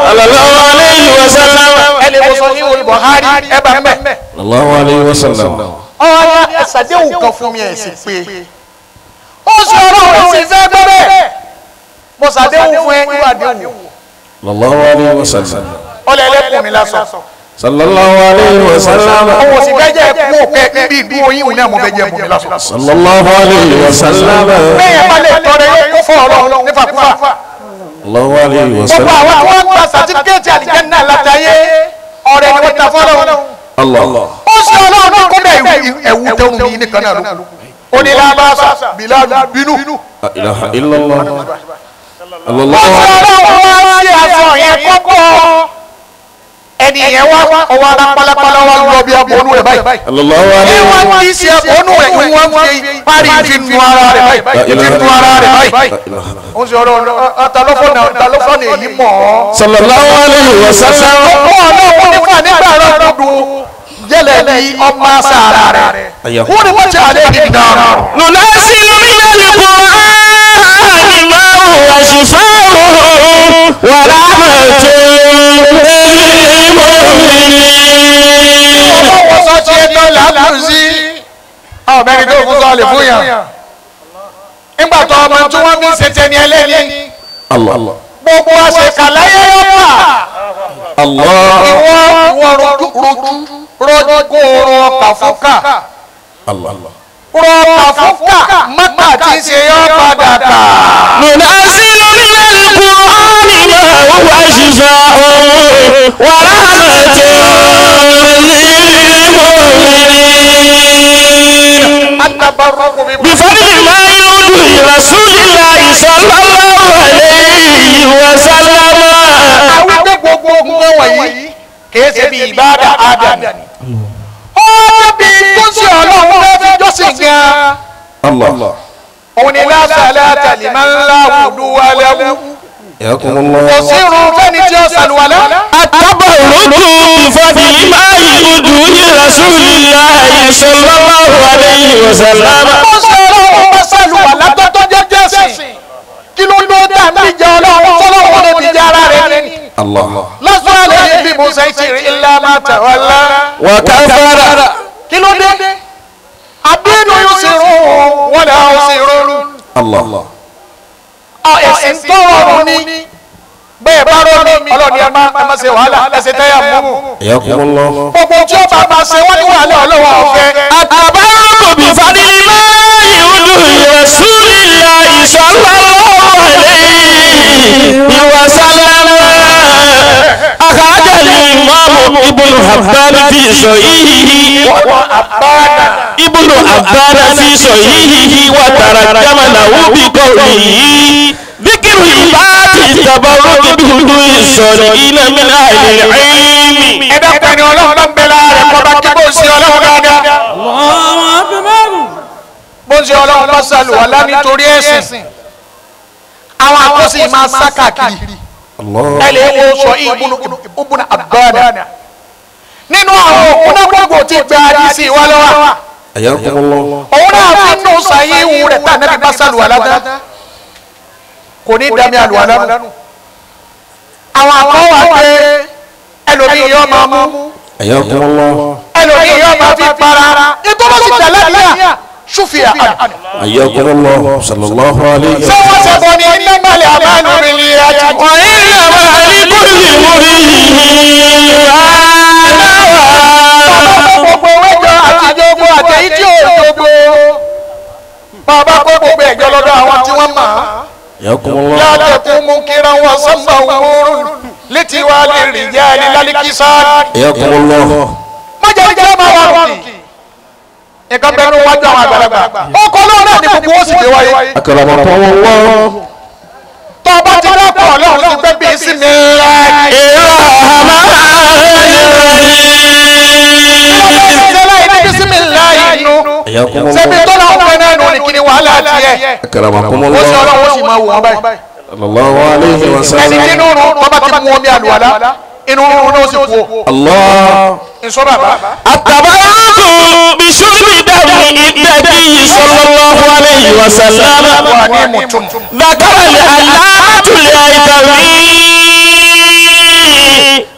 Sallallahu alayhi wa sallam. Ẹ lè wọ sọ ní Buhari ẹ bá mẹ́. Sallallahu alayhi wa sallam. Ọ̀rọ̀ ẹ̀sàdéhùn kan fún mi ẹ̀ sì pé. Ó sọ ọlọ́run sì fẹ́ gbọ́dọ̀. Mo sàdéhùn fún ẹ irú àdéhùn. Sallallahu alayhi wa sallam. Ọlẹ́ ẹlẹ́kùn mi lásán. Sallallahu alayhi wa sallam. Òun sì fẹ́ jẹ́ kú òkè níbi ìlú oyin òun náà mo fẹ́ jẹ́ bùnmi lásán. Sallallahu alayhi wa sallam. Bẹ́ẹ̀ bá lè tọrẹ yóò kó fún ọlọ́run nífàkúfà. Sallallahu alayhi wa sallam. Gbogbo àwọn tí wọ́n gba sàtífíkẹ́ẹ̀tì àlìjẹ́nnà látàyé ọ̀rẹ́ ni wọ́n ta fọ́lọ́run. Allah. Ó sì ọlọ́run ní kódà ẹ̀wù tẹ̀wù mi nìkan náà ló. Ó ní lábàṣà Bilal bínú. La ilaha illallah. Ó sì ọlọ́run wá sí aṣọ yẹn kọ́kọ́. Ẹni yẹn wá ọwọ́ ara pálapàla wa lọ bí abọ́nú rẹ̀ báyìí. Ní wọ́n ti ṣe abọ́nú rẹ̀ ní wọ́n fi parí fi nu ara rẹ̀ báyìí fi nu ara rẹ̀ báyìí. Ó ń sọ ọ̀rọ̀ talọ́fọ̀nà èyí mọ̀ ọ́. Sallallahu alayhi wa sallam. Ọkọ ọlọ́run nífà nígbà rẹ̀ dùn jẹ́lẹ̀ ní ọmọ sára rẹ̀. Wọ́n ní wọ́n ti àlẹ́ ní dáná. Nunazzilu minal Qur'ani ma huwa shifaa'un wa rahmatun lil-mu'minin. Ọwọ́ sọ ti ẹ tán làákùn sí. Ọ̀bẹ́ni tó fún sọ́ọ̀lì fún yàn. Nígbà tó ọmọ tí wọ́n fi ń ṣe tẹni ẹlẹ́ni. Gbogbo àṣekàláyé yọ̀pà. Ìwọ ìwọ rojú rojú kó rọ ọkà fún ká. Rọ ọkà fún ká mọ́tà tí ń ṣe yọ padà kà. Nunazzilu minal Qur'ani ma huwa shifaa'un wa rahmatun lil-mu'minin. Atabarruku Bifadli ma yudu Rasulillahi sallallahu alayhi wa sallam. Àwọn pé gbogbo ogun wọ̀nyí kìí ṣe bí ìbáàdà àdàní. Ó bí tó ṣe ọlọ́run fẹ́ fi jọ́sìn gan-an. Òun ni la salata liman la wudu'a lahu. Kò sí irun fẹ́ni tí ó ṣàlùwàlá. Atabarruku bifadli ma yudu Rasulillahi sallallahu alayhi wa sallam. Ó ṣe ọlọ́run bá ṣàlùwàlá tó jẹ́ jẹ́sìn. Kí ló ló dà ń bíjà ọlọ́run fọlọ́run lè bíjà ara rẹ̀ ni. Lọ́sọ̀rọ̀ lè bí Musa ṣe illa ma tawalla. Wa kafara. Kí ló dé? Àbínú yóò ṣe rún wọn lè ṣe rún. Ẹ̀sìn tó rọrùn ni bẹ́ẹ̀ bá rọrùn ọlọ́ni ẹ má ṣe wàhálà ẹ ṣe tẹ́yà mú. Gbogbo tí ó bá máa ṣe wọ́n ní wàhálà ọlọ́wọ́ ọ̀fẹ́. Atabarruku bifadli ma yudu Rasulillahi sallallahu alayhi wa sallam. Akhraja al-Imam Ibn Hibban fi sahihihi Ibn Hibban fi sahihihi wa tarjama lahu bi qawlihi dhikru ibati tabarruki bi salihina min ahli al-ilm. Ẹ dákun ẹni ọlọ́run ló ń bẹ lára rẹ̀ kọ́ bá kí bó ṣe ọlọ́run dáadáa. Bó ṣe ọlọ́run bá ṣàlùwàlá nítorí ẹ̀sìn. Àwọn akọ́sí máa sá káàkiri. Ẹ lè wo sọ Ibn Abbana. Nínú àwọn òkúnnágbògbò tí gba àdìsí wa lọ́wọ́. Òun náà fi nù sàyíwù rẹ̀ tá ànábì bá ṣàlùwàlá tán. Kò ní dami àlùwàlá nù. Àwọn akọ́wà pé ẹlòmíì yóò máa mú. Ẹlòmíì yóò máa fi para. Nítorí ó sì dà ládìyà. Ṣùfìyà àná. Ayyakumullah sallallahu alayhi wa Ṣé wọ́n ṣe bọ̀ ní innamal a'malu binniyati. Wa innama likulli imri'in ma nawa. Bàbá kó gbogbo ewéjọ àti jogbo àtẹ̀yí tí ò jogbo. Bàbá kó gbogbo ẹ̀jọ́ lọ́dọ̀ àwọn tí wọ́n mọ̀. Ayyakumullah. La taqumu kiran wa samma umurun létí wa lè rìn jẹ́ ẹni lálíkísà. Ayyakumullah. Má jẹ́ jẹ́ máa wà rùkì. Nǹkan bẹ́ẹ̀ ló wájú àwọn àgbàlagbà. Ó kọ́ lóun náà ní gbogbo ó sì dé wáyé. Akramakumullah. Tó o bá ti dákọ̀ ọlọ́run ti pẹ́ bí sí mi láì. Ṣebí tó lọ́wọ́ fẹ́ náà nù ní kíni wàhálà tiẹ̀. Ó sì ọlọ́run ó sì máa wò wọ́n báyìí. Sallallahu alayhi wa sallam. Ẹni tí inú rún bàbá ti mú omi àlùwàlá inú rún náà sì kú o. Allah. Nsọ bàbá. Àtàbárùkù bishurbi dami nabi sallallahu alayhi wa sallam. Wà ní mùtùm. ذكر العلامة الهيثمي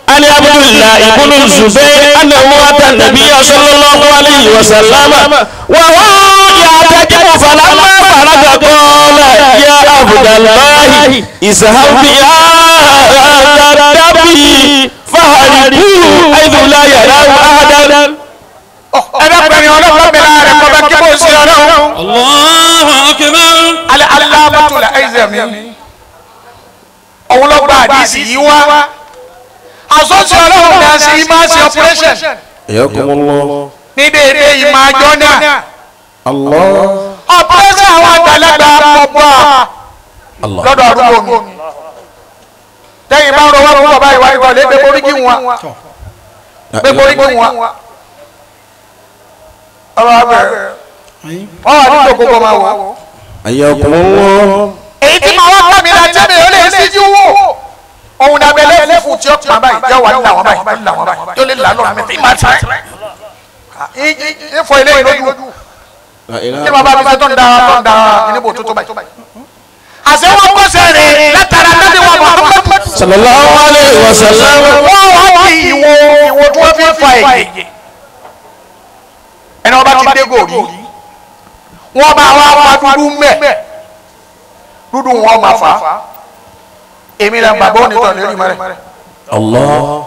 عن عبد الله بن الزبير أنه أتى النبي صلى الله عليه وسلم وهو يعتكف فلما فرغ قال يا عبد الله اذهب بهذا الدم فهربوه حيث لا يراه أحدا. Ẹ̀dàpẹ̀rin ọlọ́pàá mi láàrin kọba kí bó ṣe ọlọ́run. Allahu akbar. Al-Allamatul Haythami. Òun ló gba àdìsí yìí wá. Àsọ̀tì ọlọ́run náà sì máa ṣe operation. Ayakumullah. Ní déédéé ìmọ̀ àjọ náà. Allah. Operation àwọn àgbàlagbà pọ̀ Allah. lọ́dọ̀ àdúgbò mi. Tẹ́yìn bá ń rọ wá fún bàbá ìwà ìwà lé gbé boríkì wọn. Gbé boríkì wọn. Ọba abẹ́rẹ́. Wọ́n wà ní ìjókòó máa wò. Ayakumullah. Èyí tí màá wá pọ̀ mi láti mi ò lè ṣíjú wò. Òun dàbẹ̀ lẹ́fù tí ó pa báyìí yóò wà ní làwọn báyìí yóò lè là lọ́rùn mi tí màá tẹ̀. Ìfọ̀ ilé ìlójú. Kí bàbá mi ṣe tó ń da ìníbò tó tó báyìí. Àṣẹ wọn kọ́ sẹ́rẹ̀ látara dábì wọn Muhammad. Sallallahu alayhi wa sallam. Wọ́n wá fi ìwo ìwo tí wọ́n fi fa ẹ̀jẹ̀. Ẹni wọ́n bá ti dé gòrí. Wọ́n bá wá fa dúdú mẹ́. Dúdú wọn máa fa. Èmi la bàbá onítọ̀ lórí mọ́rẹ̀. Allah.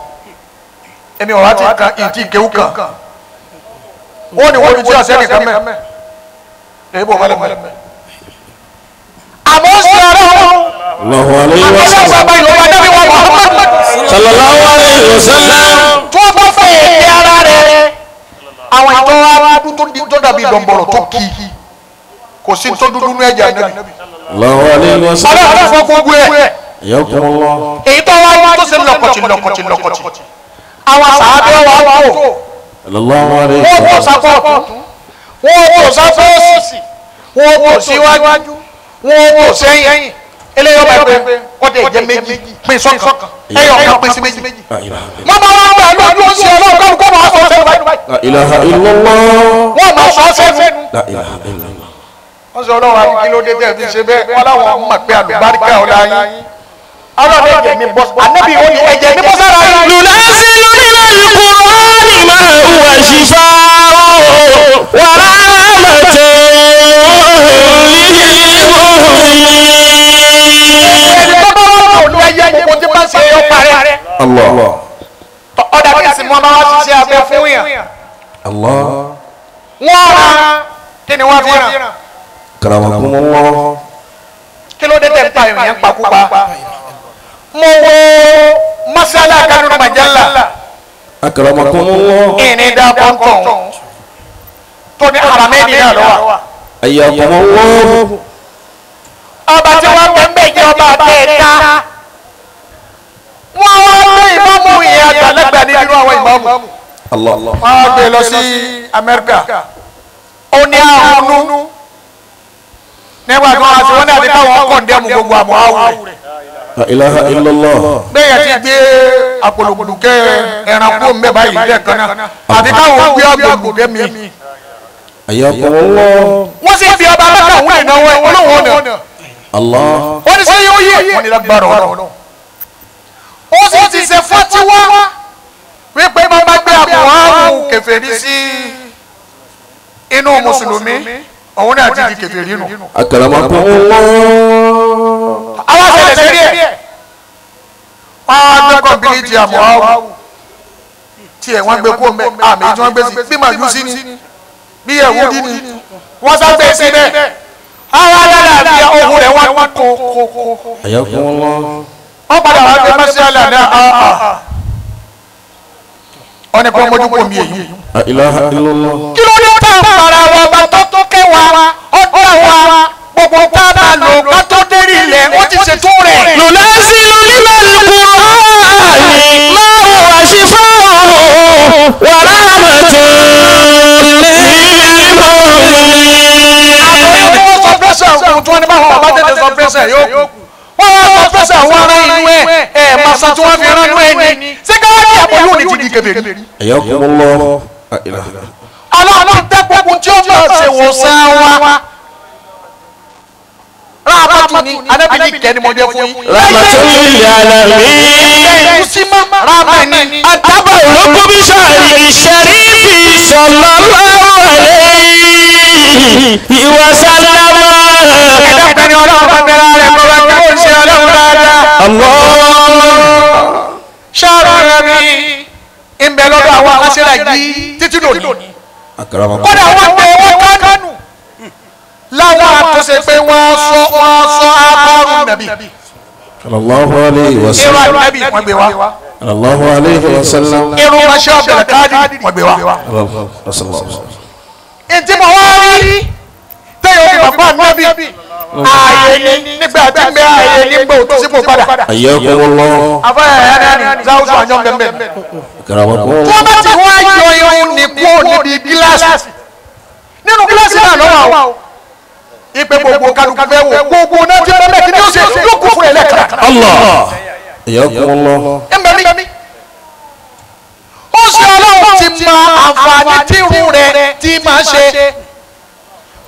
Èmi ò wá ti kan ìdí ìkéwù kan. Wọ́n ní wọ́n fi tí ọ̀sẹ̀ nìkan mẹ́. Èyí bò mọ́lẹ̀ mọ́lẹ̀. Àmọ́ sí ọlọ́run. Allahu alayhi wa Àmọ́ sallam. bàbá ìlú wa dábì wọn Muhammad. Sallallahu alayhi wa sallam. Tí wọ́n bá fẹ́ èdè ara rẹ̀. Àwọn ìtọ́ wa dúdú tó dàbí dọ̀nbọ̀rọ̀ tó kì í. Kò sí tó dúdú ní ẹ̀jẹ̀ ànábì. Allahu alayhi wa sallam. Ọlọ́run fọ́ gbogbo ẹ̀. Ayakumullah. Èyí tó wá tó ṣe lọ́kọ̀tì lọ́kọ̀tì lọ́kọ̀tì. Àwọn sàábẹ́ wa wò. Allahu alayhi Wọ́n wa kò sallam. sápọ̀ ọ̀tún. Wọ́n kò sápọ̀ òsì. Wọ́n kò síwájú. Wọ́n kò sẹ́yìn. Eléyìí ọba ẹgbẹ́ kọ́tẹ̀ ìjẹ́ méjì pín sọ́kàn. Ẹyọ kan pín sí méjì. La ilaha Wọ́n máa wá gbà lójú ó ń ṣe ọlọ́run kọ́ máa sọ sẹ́nu báyìí. La ilaha illallah. Wọ́n máa sọ sẹ́nu. La ilaha illallah. Wọ́n sọ ọlọ́run àti kí ló dé tẹ̀ fi ṣe bẹ́ẹ̀. Wọ́n láwọn mọ̀ pé àlùbáríkà ọ̀la yín. Ọlọ́run ẹ̀jẹ̀ mi bọ́ ànábì ó ní ẹ̀jẹ̀ mi bọ́ sára yín. ننزل من القرآن ما هو شفاء ورحمة للمؤمنين. Ẹni tó bá wà lò ló yẹ gbogbo tí bá ń ṣe yọ parẹ́. Allah. Ọ̀dà kí sì mú ọmọ wa ṣiṣẹ́ abẹ fún yàn. Allah. Wọ́n ra kí ni wọ́n fi ràn? Karamakumullah. Kí ló dé tẹ̀ ń pa èèyàn pakúpa? Mo wo masala kanunu majalla. Akramakumullah. Ìní dá pọ́ńtọ̀n tó ní haramẹ́ni náà lọ́wọ́. Ayakumullah. Ọba tí wọ́n bẹ̀ ń bẹ̀ jẹ́ ọba àtẹ̀ẹ̀ta. Wọ́n wá gbé ìmáàmù ìyẹn àgbàlagbà nínú àwọn ìmáàmù. Allah. Wọ́n á gbé lọ sí Amẹ́ríkà. Ó ní àrùn nú. Nígbà tí wọ́n á ti wọ́n ní àti káwọn kọ̀ǹdẹ́mù gbogbo àmọ́ àwù rẹ̀. La ilaha illallah. Bẹ́ẹ̀ ti gbé àpòlòkùnkẹ́ ẹranko ń bẹ báyìí lẹ́ẹ̀kan náà. Àti káwọn gbé àgbòlùkẹ́ mi. Ayakumullah. Wọ́n sì fi ọba alága òun ìnáwó ẹ̀ olóhùn ọ̀nà. Allah. Wọ́n ní sẹ́yìn ó yẹ. Wọ́n ní lágbára ọ̀rọ̀. Ó sì ti ṣe fọ́tíwá wípé máa bá gbé àbùhárù kèfèrí sí inú mùsùlùmí òun náà ti di kèfèrí nù. Akramakumullah. Àwọn àṣẹlẹ̀ sẹ́rí ẹ̀. Wọ́n á gbé kọ̀m̀pìlìtì àbùhárù tiẹ̀ wọ́n gbé kó mẹ́ àmì tí wọ́n gbé sí bí màjúsí ni bí yẹ̀wúdí ni wọ́n sá gbé sí bẹ́ẹ̀. Àwọn alálàáfíà ohun rẹ̀ wọ́n kó kó kó. Ayakumullah. Wọ́n padà wá gbé mọ́sálà náà wọ́n ní kó mójú kó mi èyí. La ilaha illallah. Kí ló dé tá a fara wa bá tó tó kẹ́ wa ọ̀dọ́ wa gbogbo tá a bá lò ká tó dérí ilẹ̀ ó ti ṣètò rẹ̀. pẹ́sẹ̀ yóò kù. Wọ́n wá sọ pẹ́sẹ̀ wọn rán inú ẹ̀ ẹ̀ màsà tí wọ́n fi rán inú ẹ̀ ní. Ṣé káwá ní àbọ̀ yóò ní ti di kèfèrí? Ọlọ́run tẹ́ gbogbo tí ó máa ṣe wòsàn wa. Rábàtú ni anábìyí kẹ́ni mo jẹ́ fún yín. Rahmatul lil alamin. Rábà ni. Àtàbà olókùn bí sàrí ṣẹ̀rífì sallallahu alayhi wa sallam. Ẹ̀dá pẹ̀lú ọlọ́run bá bẹ̀rẹ̀ rẹ̀ kọ́ bá kí ó ṣe ọlọ́run dáadáa. Allah. Ṣáàrọ̀ rẹ̀ mi ń bẹ lọ́dọ̀ àwọn aláṣẹ́ra yìí títí lòní. Kódà wọ́n gbé wọ́n kánú. Láwọn àtúnṣe pé wọ́n sọ abárùn nàbì. Sallallahu alayhi wa sallam. Irun ànábì wọ́n gbé wá. Sallallahu alayhi wa sallam. Irun ránṣẹ́ ọ̀bẹ̀rẹ̀ káàdì wọ́n gbé wá. Ntí mo wá rí tẹ́yọ̀ fi bàbá ànábì ààyè ni nígbà tí ń bẹ ààyè ní gbò tó sípò padà. Ayyakumullah. Afẹ́yà yẹn ni Záwùsù àjọ bẹ́ẹ̀ bẹ́ẹ̀. Akramakumullah. Wọ́n bá ti wá yọ irun ní kúrò níbi gíláàsì. Nínú gíláàsì náà lọ́wọ́ o. Ipe gbogbo kálukú fẹ́ wò gbogbo náà ti bẹ́ẹ̀ kí ni ó ṣe yóò kú fún ẹ lẹ́ẹ̀kan. Allah. Ayyakumullah. Ẹ ń bẹ mí. Ó ṣe ọlọ́run ti mọ àǹfààní tí irun rẹ̀ ti máa ṣe.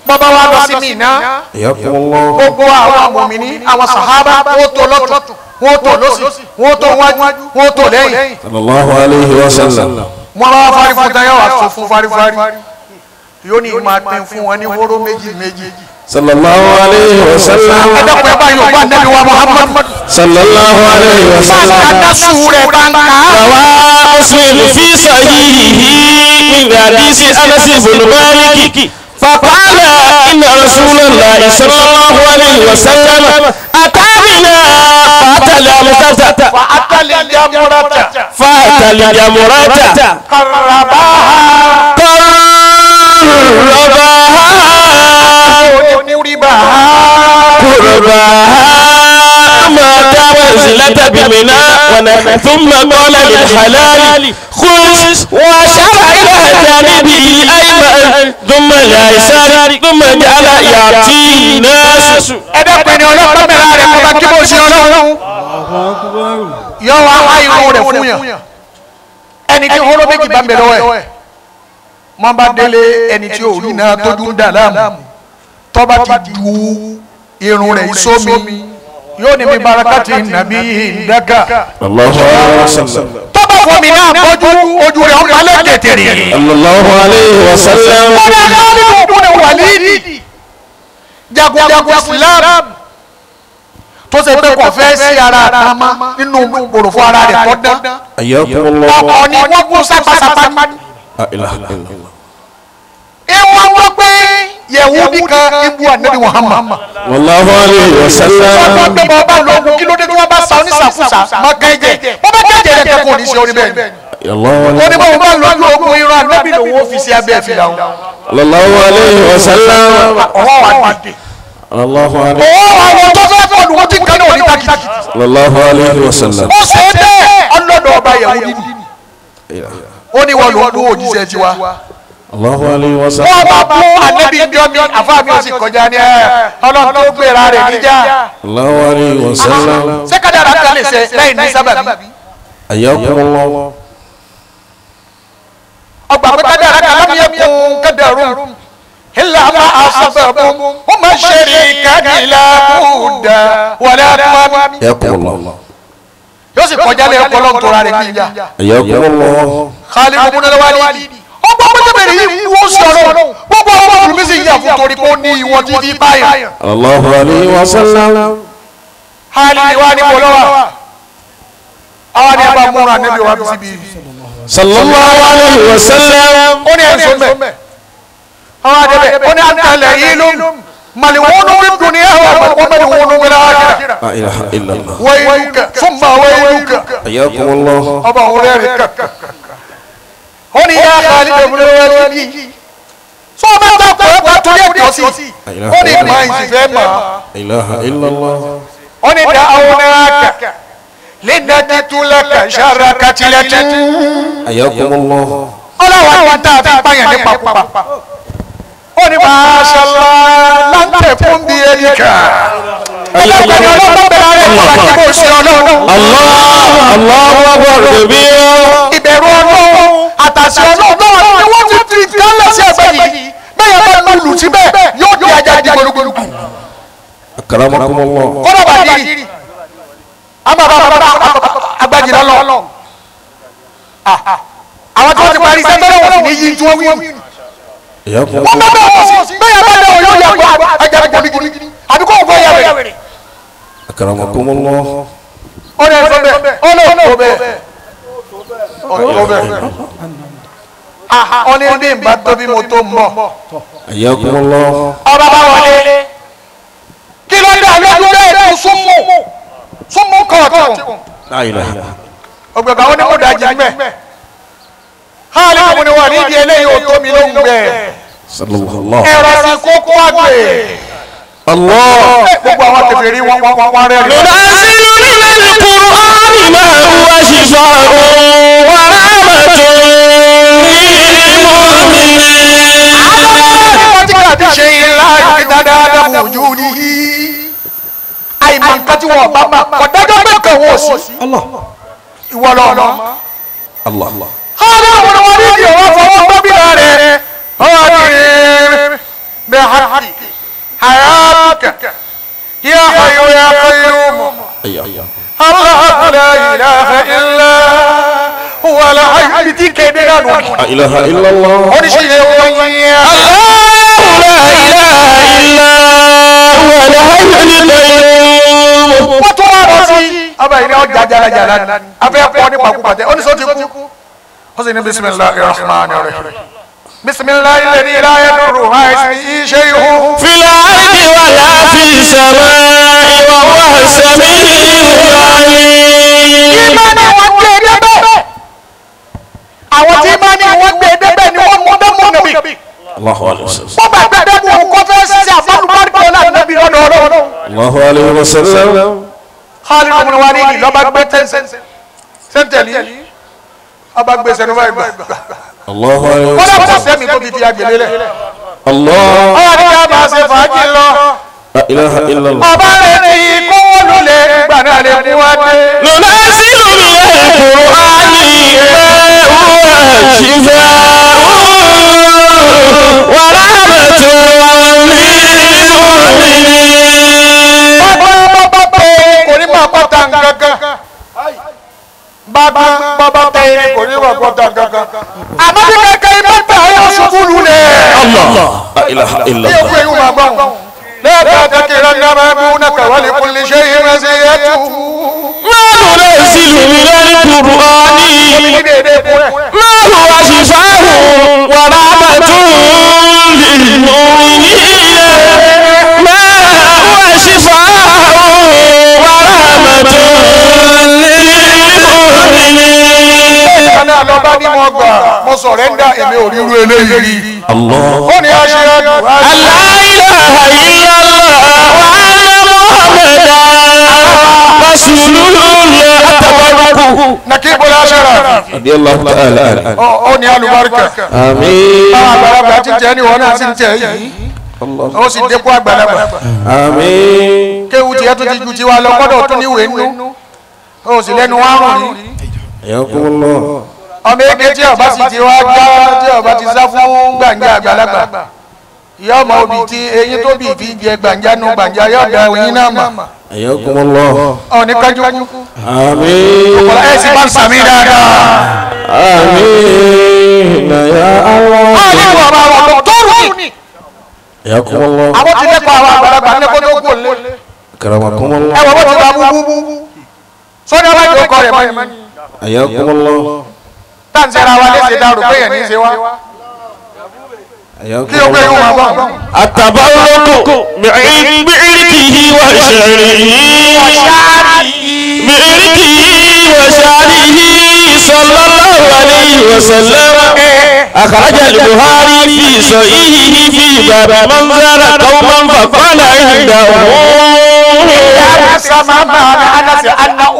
Bàbá wa lọ sí Mínà. Ayyakumullah. Gbogbo àwọn mùmíní àwọn sàhábà wọ́n tó lọ́tún wọ́n tó lọ́sì wọ́n tó wájú wọ́n tó lẹ́yìn. Sallallahu alayhi wa sallam. Wọ́n bá wá fárí fún tán yóò wá sọ fún fárífárí. Yóò ní máa pín fún wọn ní hóró méjì méjì. Sallallahu alayhi wa sallam. Ẹ dọ́kun ẹ bá yóò bá Ànábì wa Muhammad. Sallallahu alayhi wa sallam. Bá a dá sùn rẹ̀ bá ń kà á. روى مسلم في صحيحه من حديث أنس بن مالك فقال إن رسول الله صلى الله عليه وسلم أتى بنا فأتى الجمرة فأتى الجمرة قربها قربها ما منزلة بمنى ثم قال للحلال خذ وأشار إلى جانبه الأيمن ثم الأيسر ثم جعل يأتي الناس. Ẹ dákun ẹni ọlọ́pàá mẹ́ra rẹ̀ kọ́ bá kí bó ṣe ọlọ́run. Yọ wá wá irun rẹ̀ fún yàn. Ẹni tí hóró méjì bá ń bẹ lọ́wọ́ ẹ̀. Wọ́n bá délé ẹni tí ò rí náà tójú ń dà láàmú. Tọ́ba ti du irun rẹ̀ sómi yóò ní bí barakati nàbí ìdáka. Allahu alayhi wa sallam. Tọ́ba fún mi náà bọ́jú ojú rẹ̀ ọ̀pá lẹ́kẹ̀tẹ̀rẹ̀. Sallallahu alayhi wa sallam. Kódà Khalid ibn Walid jagunjagun Islam tó ṣe pé kò fẹ́ sí ara àtàmá nínú òròfó ara rẹ̀ tó dán. Ayyakumullah. Ọkọ̀ ni wọ́n kú sápasàpá. La ilaha illallah. Ìwọ́n wọ́n pé Yẹ̀wúdí kan ibú Ànábì Muhammad. Wallahu alayhi wa sallam. Wọ́n gbé bọ́ bá lóògùn kí ló dé tí wọ́n bá sa oníṣàkúsà má kẹ́jẹ́. Wọ́n bá kẹ́jẹ́ rẹ̀ kẹ́kọ̀ọ́ ní í ṣe orí bẹ́ẹ̀. Ó ní báwo bá lójú ogun irun Ànábì lòun ó fi sí abẹ́ ìfìlà òun. Allahu alayhi wa sallam. Ọwọ́ wa dé. Allahu alayhi. Ọwọ́ àwọn tó fẹ́ fọ́ọ̀lù wọ́n ti ń kánú òní takìtì. Allahu alayhi wa sallam. Ó ṣe é bẹ́ẹ̀ ọlọ́dọ̀ ọba Yẹ̀wúdí ni. Ó ní wọ́n lò ó òjíṣẹ́ tiwa. Allahu alayhi wa sallam. Wọ́n bá bú Ànábì bí ọmọ àfáà mi ò sì kọjá ní ẹ ọlọ́run tó gbéra rẹ̀ níjà. Allahu alayhi wa sallam. Ṣé kádàrá kan lè ṣe lẹ́yìn ní sábàbí? Ayyakumullah. Ọgbà pé kádàrá kan lam yakun qadarun illa ma asabahum wa ma sharika la budda wala mami. Ayyakumullah. Yóò sì kọjá lẹ́yìn ọlọ́run tó ra rẹ̀ níjà. Ayyakumullah. Khalid ibn al-Walid ọgbọ́n pẹ́tẹ́bẹ̀rẹ̀ yìí wọ́n sọ̀rọ̀ gbogbo ọmọ olùmí sì yà fún torí pé ó ní ìwọ títí báyìí. Allahu alayhi wa sallam. Hali wa ni bolowa àwọn ni a bá múra níbi wa síbi. Sallallahu alayhi wa sallam. Ó ní ẹ̀sùn mẹ́. Àwọn àdébẹ̀ ó ní àtàlẹ̀ yìí ló màlìwọ́nù bí dunya wa màlìwọ́nù bil akhirah. La ilaha illallah. Wayluka thumma wayluka. Ayyakumullah. Ọba òun rẹ̀ rẹ̀ kàkà. Ó ní yá Khalid ibn al-Walid sọ ma ta kọ́ ẹ̀ torí ẹ̀ tọ́ sí ó ní ma ìsìfẹ́ ma. La ilaha illallah. Ó ní da awnaka linajitulaka sharra katilati. Ayyakumullah. Ọlọ́wọ́ àwọn tá a fi pààyàn ní pakúpa. Ó ní mashallah lan takun bi yadika. Ẹlẹ́gbẹ̀rún ọlọ́pàá bẹ̀rẹ̀ rẹ̀ pàtàkì kò sí ọlọ́run. Allahu akbar kabira. Ìbẹ̀rù ọlọ́run àtàṣe ọlọ́run náà ni wọ́n ti fi dálẹ̀ sí ẹgbẹ́ yìí. Bẹ́ẹ̀ bá lùlù síbẹ̀ yóò di ajá di gbólógbólógbò. Akramakumullah. Kọ́dọ̀ bá dìrì. A máa bá agbájìlá lọ. Àwọn tí wọ́n ti parí iṣẹ́ bẹ́ẹ̀ wọ́n sì ní yí tí wọ́n wí. Wọ́n bá bẹ́ẹ̀ wọ́n sí bẹ́ẹ̀ bá dẹ̀ wọ́n yóò yà kó ajá gbólógbólógbò. Àbí kò fẹ́ yà wẹ̀rẹ̀. Akramakumullah. Ó ní ẹ̀sọ́ bẹ́ẹ̀ ó ní ọ̀tọ̀ bẹ́ẹ̀ ọ̀tọ̀ bẹ́ẹ̀. Ó ní bí n bá tóbi mo tó mọ̀. Hayyakumullah. Ọba bá wọlé. Kí ló dé àlejò bẹ́ẹ̀ tó súnmù súnmù kọ̀ọ̀tù. Ògbẹ̀gbà ó ní kó dájú mẹ́. Hali kò ní wà nídìí eléyìí ò tó mi ló ń gbẹ. Ẹ̀rọ sí kókó àgbẹ̀. Allah. Gbogbo àwọn kèfèrí wọn wọn rẹ̀ rí. Nunazzilu minal Qur'ani ma huwa shifaa'un wa rahmatun lil mu'minin. Àwọn tí kàdí ṣe ilá ìdá dáadáa ojú ní. Àìmọ̀ nǹkan tí wọ́n bá mà kọ̀dájọ́ pé kàn wọ́n sí. Ìwọ lọ́nà. Allah. Hálà àwọn ọmọ nídìí ọwọ́ fọwọ́ gbọ́bíra rẹ̀. Ọwọ́ bẹ́ẹ̀ hàkì. حياتك يا حي يا قيوم الله لا إله إلا هو الحي تلك لا إله إلا الله الله لا إله إلا هو الحي القيوم. Wọ́n tún wá lọ sí ọba yìí ní ọjà jalajala ni afẹ́ pọ̀ nípa kúpàtẹ́ ó ní sọ ti kú ó sì ní bismillahir rahmanir rahim. بسم الله الذي لا يضر مع اسمه شيء في الأرض ولا في السماء وهو السميع العليم. Ìmánì wọn gbé débẹ̀. Àwọn tí ìmánì wọn gbé débẹ̀ ni wọ́n mú dẹ́mú nàbì. Allahu alayhi wa sallam. Wọ́n bá gbé dẹ́mú kó fẹ́ ṣe àbálùbáríkọ náà nàbì lọ́dọ̀ Ọlọ́run. Allahu alayhi wa sallam. Khalid ibn Walid lọ́ba gbé sẹ́ńtẹ̀lì ọba gbé sẹ́nu báyìí gbà. Allahu alayhi wa Kọ́lá sallam. kò sẹ́mi tó fi di agbèlé lẹ̀. Allah. Ọ̀rọ̀ ni ká máa ṣe fàájì lọ. La ilaha illallah. Ọba rẹ̀ ti kówó lulẹ̀ ìgbà náà lè mú wá dé. Nunazzilu minal Qur'ani ma huwa shifaa'un wa rahmatun lil mu'minin. Bàbá bàbá tẹ kò ní máa kọ́ta nǹkankan. Bàbá bàbá tẹ kò ní máa kọ́ta nǹkankan. Àmọ́ bí kankan ibà tẹ ayé ṣubú lulẹ̀. Allah. La ilaha Bí illallah. ewu ewu máa gbọ́ wọn. Lẹ́ẹ̀ka tẹ̀kẹ̀rẹ̀ ní abẹ́bú náà kàwá lè kún lè ṣe é rẹ́sẹ̀ yẹ tù. Ma nunazzilu minal Qur'ani Omi ní dédé kú rẹ̀. ma huwa shifaa'un wa rahmatun lil mu'minin. Ma huwa shifaa'un wa rahmatun lil mu'minin. Bẹ́ẹ̀ náà lọ bá ní mo gbà mo sọ̀rẹ́ńdà èmi ò ríru eléyìí rí. Allah. Ó ní aṣíwájú. La ilaha illallah wa anna Muhammadan rasulullah. Atabaruku. Nakibul Ashraf. Radiyallahu ta'ala anhu. Ó ní alùbáríkà. Àmín. Báwa àgbàlagbà ti tẹ̀ ní ìwọ náà sì ń tẹ̀ yìí. Allah. Ó sì dẹ́kun àgbàlagbà. Àmín. Kéwu tiẹ̀ tó ti ju tiwa lọ gbọ́dọ̀ tún níwèé nú. Ó sì lẹ́nu wá rùn rí. Hayyakumullah. Ọmọ eke tí ọba sì ti wá gbá tí ọba ti sá fún gbàǹjà àgbàlagbà. Ìyá ọmọ òbí tí eyín tó bì fi jẹ gbàǹjà nu gbàǹjà yóò da eyín náà mà. Hayyakumullah. Ọ̀ní kájú. Àmín. Ẹ sì bá ń sàmì dáadáa. Àmín ya Allah. Ọ̀ní ìwà àwọn ọ̀dọ́ tó rù ní. Hayyakumullah. Àwọn ti lẹ́kọ̀ọ́ àwọn àgbàlagbà ní kó tó kú òlé. Akramakumullah. Ẹ wọ bó ti gba búbúbú. Sọ́ni ọba ìjọ kọ rẹ̀ mọ́ ni. Hayyakumullah. Táǹsẹ̀ra wa léṣe dárò pé yẹn ní í ṣe wá. Kí o gbé yín wọn bọ̀. Atabaruku bi'irkihi wa sha'rihi. Bi'irkihi wa sha'rihi sallallahu alayhi wa sallam. أخرج البخاري في صحيحه في باب من زار قوما فقال عندهم.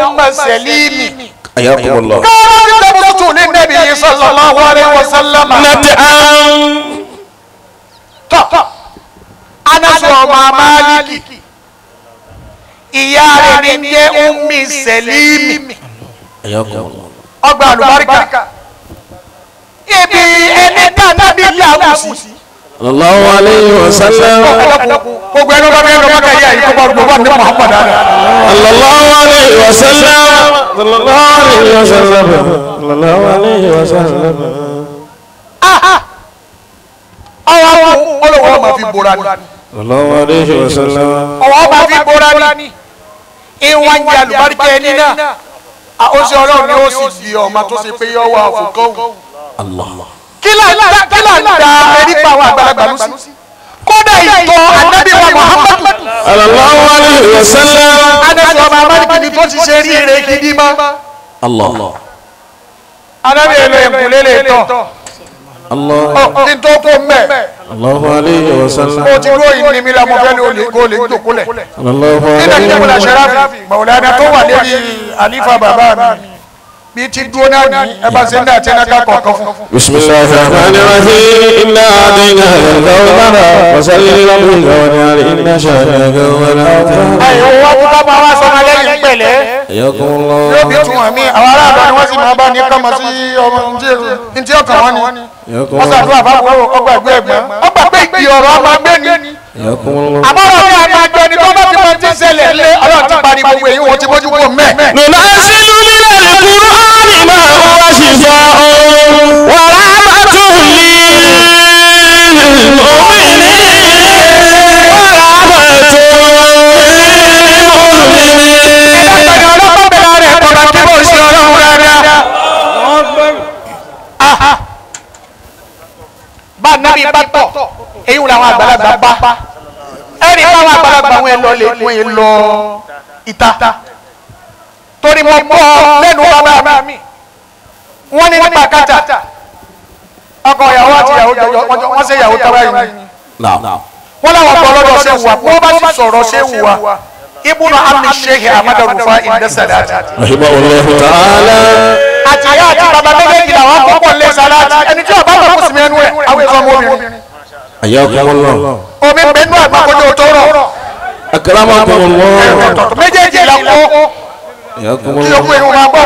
أم سليم حياكم الله. كانت تبسط للنبي صلى الله عليه وسلم نتعم. أنس وما مالك Ìyá rẹ̀ ní jẹ́ Ummi Sẹ̀límì. Ọgbà àlùbáríkà. Ibi ẹni dáná bí yàwù sí. Sallallahu alayhi wa sallam. Gbogbo ẹni bá bẹ́ẹ̀ lọ́wọ́ kẹ́yà yìí kó bá gbogbo àti Muhammad àná. Sallallahu alayhi wa sallam. Sallallahu alayhi wa sallam. Sallallahu alayhi wa sallam. Ọwọ́ ọlọ́wọ́ máa fi bora ni. Sallallahu alayhi wa sallam. Ọwọ́ máa fi bora ni. Ìwọ̀n ń jẹ àlùbáríkà ẹni náà. Ó ṣe ọlọ́run ni ó sì di ọmọ tó ṣe pé yọ wá òfòkọ́wù. Allah. Kí là ń da ẹni pa àwọn àgbàlagbà lù sí. Kódà ìtọ́ Ànábì wa Muhammadu. Sallallahu alayhi wa sallam. Ànábì ọmọ Amálíkì ni tó ti ṣe rí eré gidi mọ́. Allah. Ànábì èlò ìkúlé lè tọ̀. Allah. Ní tó kó mẹ́. Allahu alayhi wa sallam. Ó ti dúró yìí ní mi la mo fẹ́ lè kó lè jókòó lẹ̀. Allahu alayhi wa sallam. Nínú ìjọba Sharafi, Mawlana tó wà lérí àlífà bàbá mi. Bí ti dúró náà ní ẹ bá ṣe ń dà tí ẹ ká kọ̀ọ̀kan fún. Bismillahir rahmanir rahim. Inna a'tainaka al-kawthar fasalli li rabbika wanhar inna shani'aka huwal abtar. Àyẹ̀wò wá kó ká máa wá sọmọ lẹ́yìn pẹ̀lẹ́. Yóò bí tún àmì àwọn aráàlú ni wọ́n sì máa bá ní kọ́mọ sí ọmọ ntí ọkàn wọn ni. Wọ́n ṣàdúrà fáwọn ọgbà ẹgbẹ́ ẹ̀gbọ́n. Ọgbà pé ìgbì ọ̀rọ̀ ọmọ gbé ni. Àbọ̀rọ̀ mi àgbàjọ ni tó bá ti máa ti ṣẹlẹ̀ lé Ọlọ́run ti parí gbogbo èyí wọ́n ti mójú kó mẹ́. Nunazzilu minal Qur'ani ma huwa shifaa'un wa rahmatun lil mu'minin. Wa rahmatun lil mu'minin. Ẹ̀dàgbàdo ọlọ́pàá bẹ̀rẹ̀ rẹ̀ kọ̀ọ̀bà kí bó ṣe ọlọ́run dáadáa. Bá nábì bá tọ̀, èyí làwọn àgbàlagbà bá. Ẹnì báwọn àgbàlagbà wọn lọ lè wọn lọ ìta. Torí mo gbọ́ lẹ́nu bàbá mi, wọ́n ní nípa kàtà. Ọkọ ìyàwó àti ìyàwó jọjọ wọ́n ṣe ìyàwó tọ́wá yìí. Wọ́n láwọn gbọ́ lọ́dọ̀ ṣé wà, wọ́n bá sì sọ̀rọ̀ ṣé wà. Ibùnà àmì Sheikh Ahmad Rufai Inda-Salati. Rahimahullahu ta'ala. Àti ìyá àti bàbá méjèèjì làwọn kọ́kọ́ lé Salati. Ẹni tí ọba bá kó sinmi ẹnu ẹ̀, àwọn èso ọmọ obìnrin. Hayyakumullah. Omi bẹnu àgbàkọjọ tó rọ̀. Akramakumullah. Méjèèjì là kó. Kí o kú irun máa gbọ́.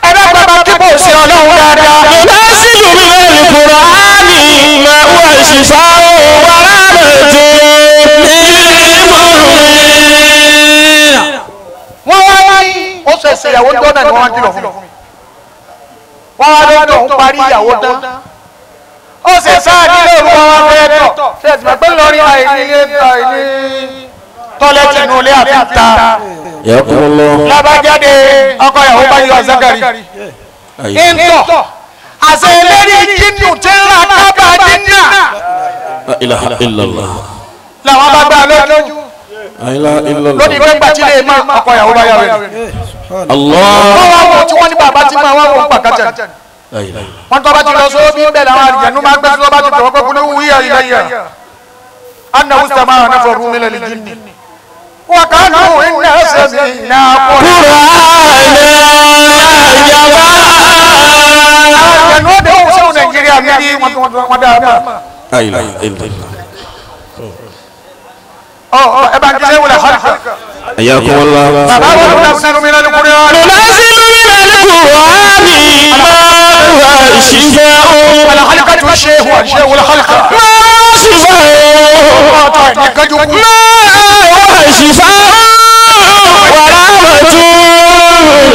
Ẹ bá bàbá kí bò ṣe ọlọ́run dáadáa. Nunazzilu minal Qur'ani ma huwa shifaa'un wa rahmatun lil mu'minin. Wọ́n wá ní ó ṣẹ̀ṣẹ̀ ìyàwó dọ́nà ni wọ́n wá kìlọ̀ fún mi. Wọ́n wá lọ́dọ̀ ń parí ìyàwó tán. Ó ṣe sáà nílé òru wọn wá fẹ́ tọ̀. Ṣé ẹ̀sìn máa gbé lórí àìní tọ́lẹ́tì inú ilé àfi ta. Lábàjáde ọkọ ìyàwó bá yọ Zakari. Ìntọ̀ àṣẹ eléré jínù tí ń ra kábà jínà. La ilaha illallah. Làwọn bá gbà lójú. Lónìí pé gbàtí lè má ọkọ ìyàwó bá yà wẹ̀. Allah. Wọ́n wá wọ tí wọ́n ní bàbá tí máa wá wọ pàkàtà. Wọ́n tọ́ bá ti lọ sóbi bẹ́ẹ̀ làwọn àlùjànnú máa gbé tí wọ́n bá ti tọ̀wọ́ pé kúlú wíyà ilayya. Annahu istama'a nafarun minal jinni. Wa kanu inna sami'na Àlùjànnú ó dé òun sóhun Nàìjíríà mi ní wọ́n dáa mọ́. La ilaha illallah. Ẹ bá ń kí sẹ́wọ̀n lè hàlùkà. Hayyakumullah. Bàbá wọn ló nasilu minal Qur'an. Nunazzilu minal Qur'ani ma huwa shifaa'un. Al-halqatu shehu shehu al-halqa. Ma huwa shifaa'un. Nìkanjú kú. Ma huwa shifaa'un wa rahmatun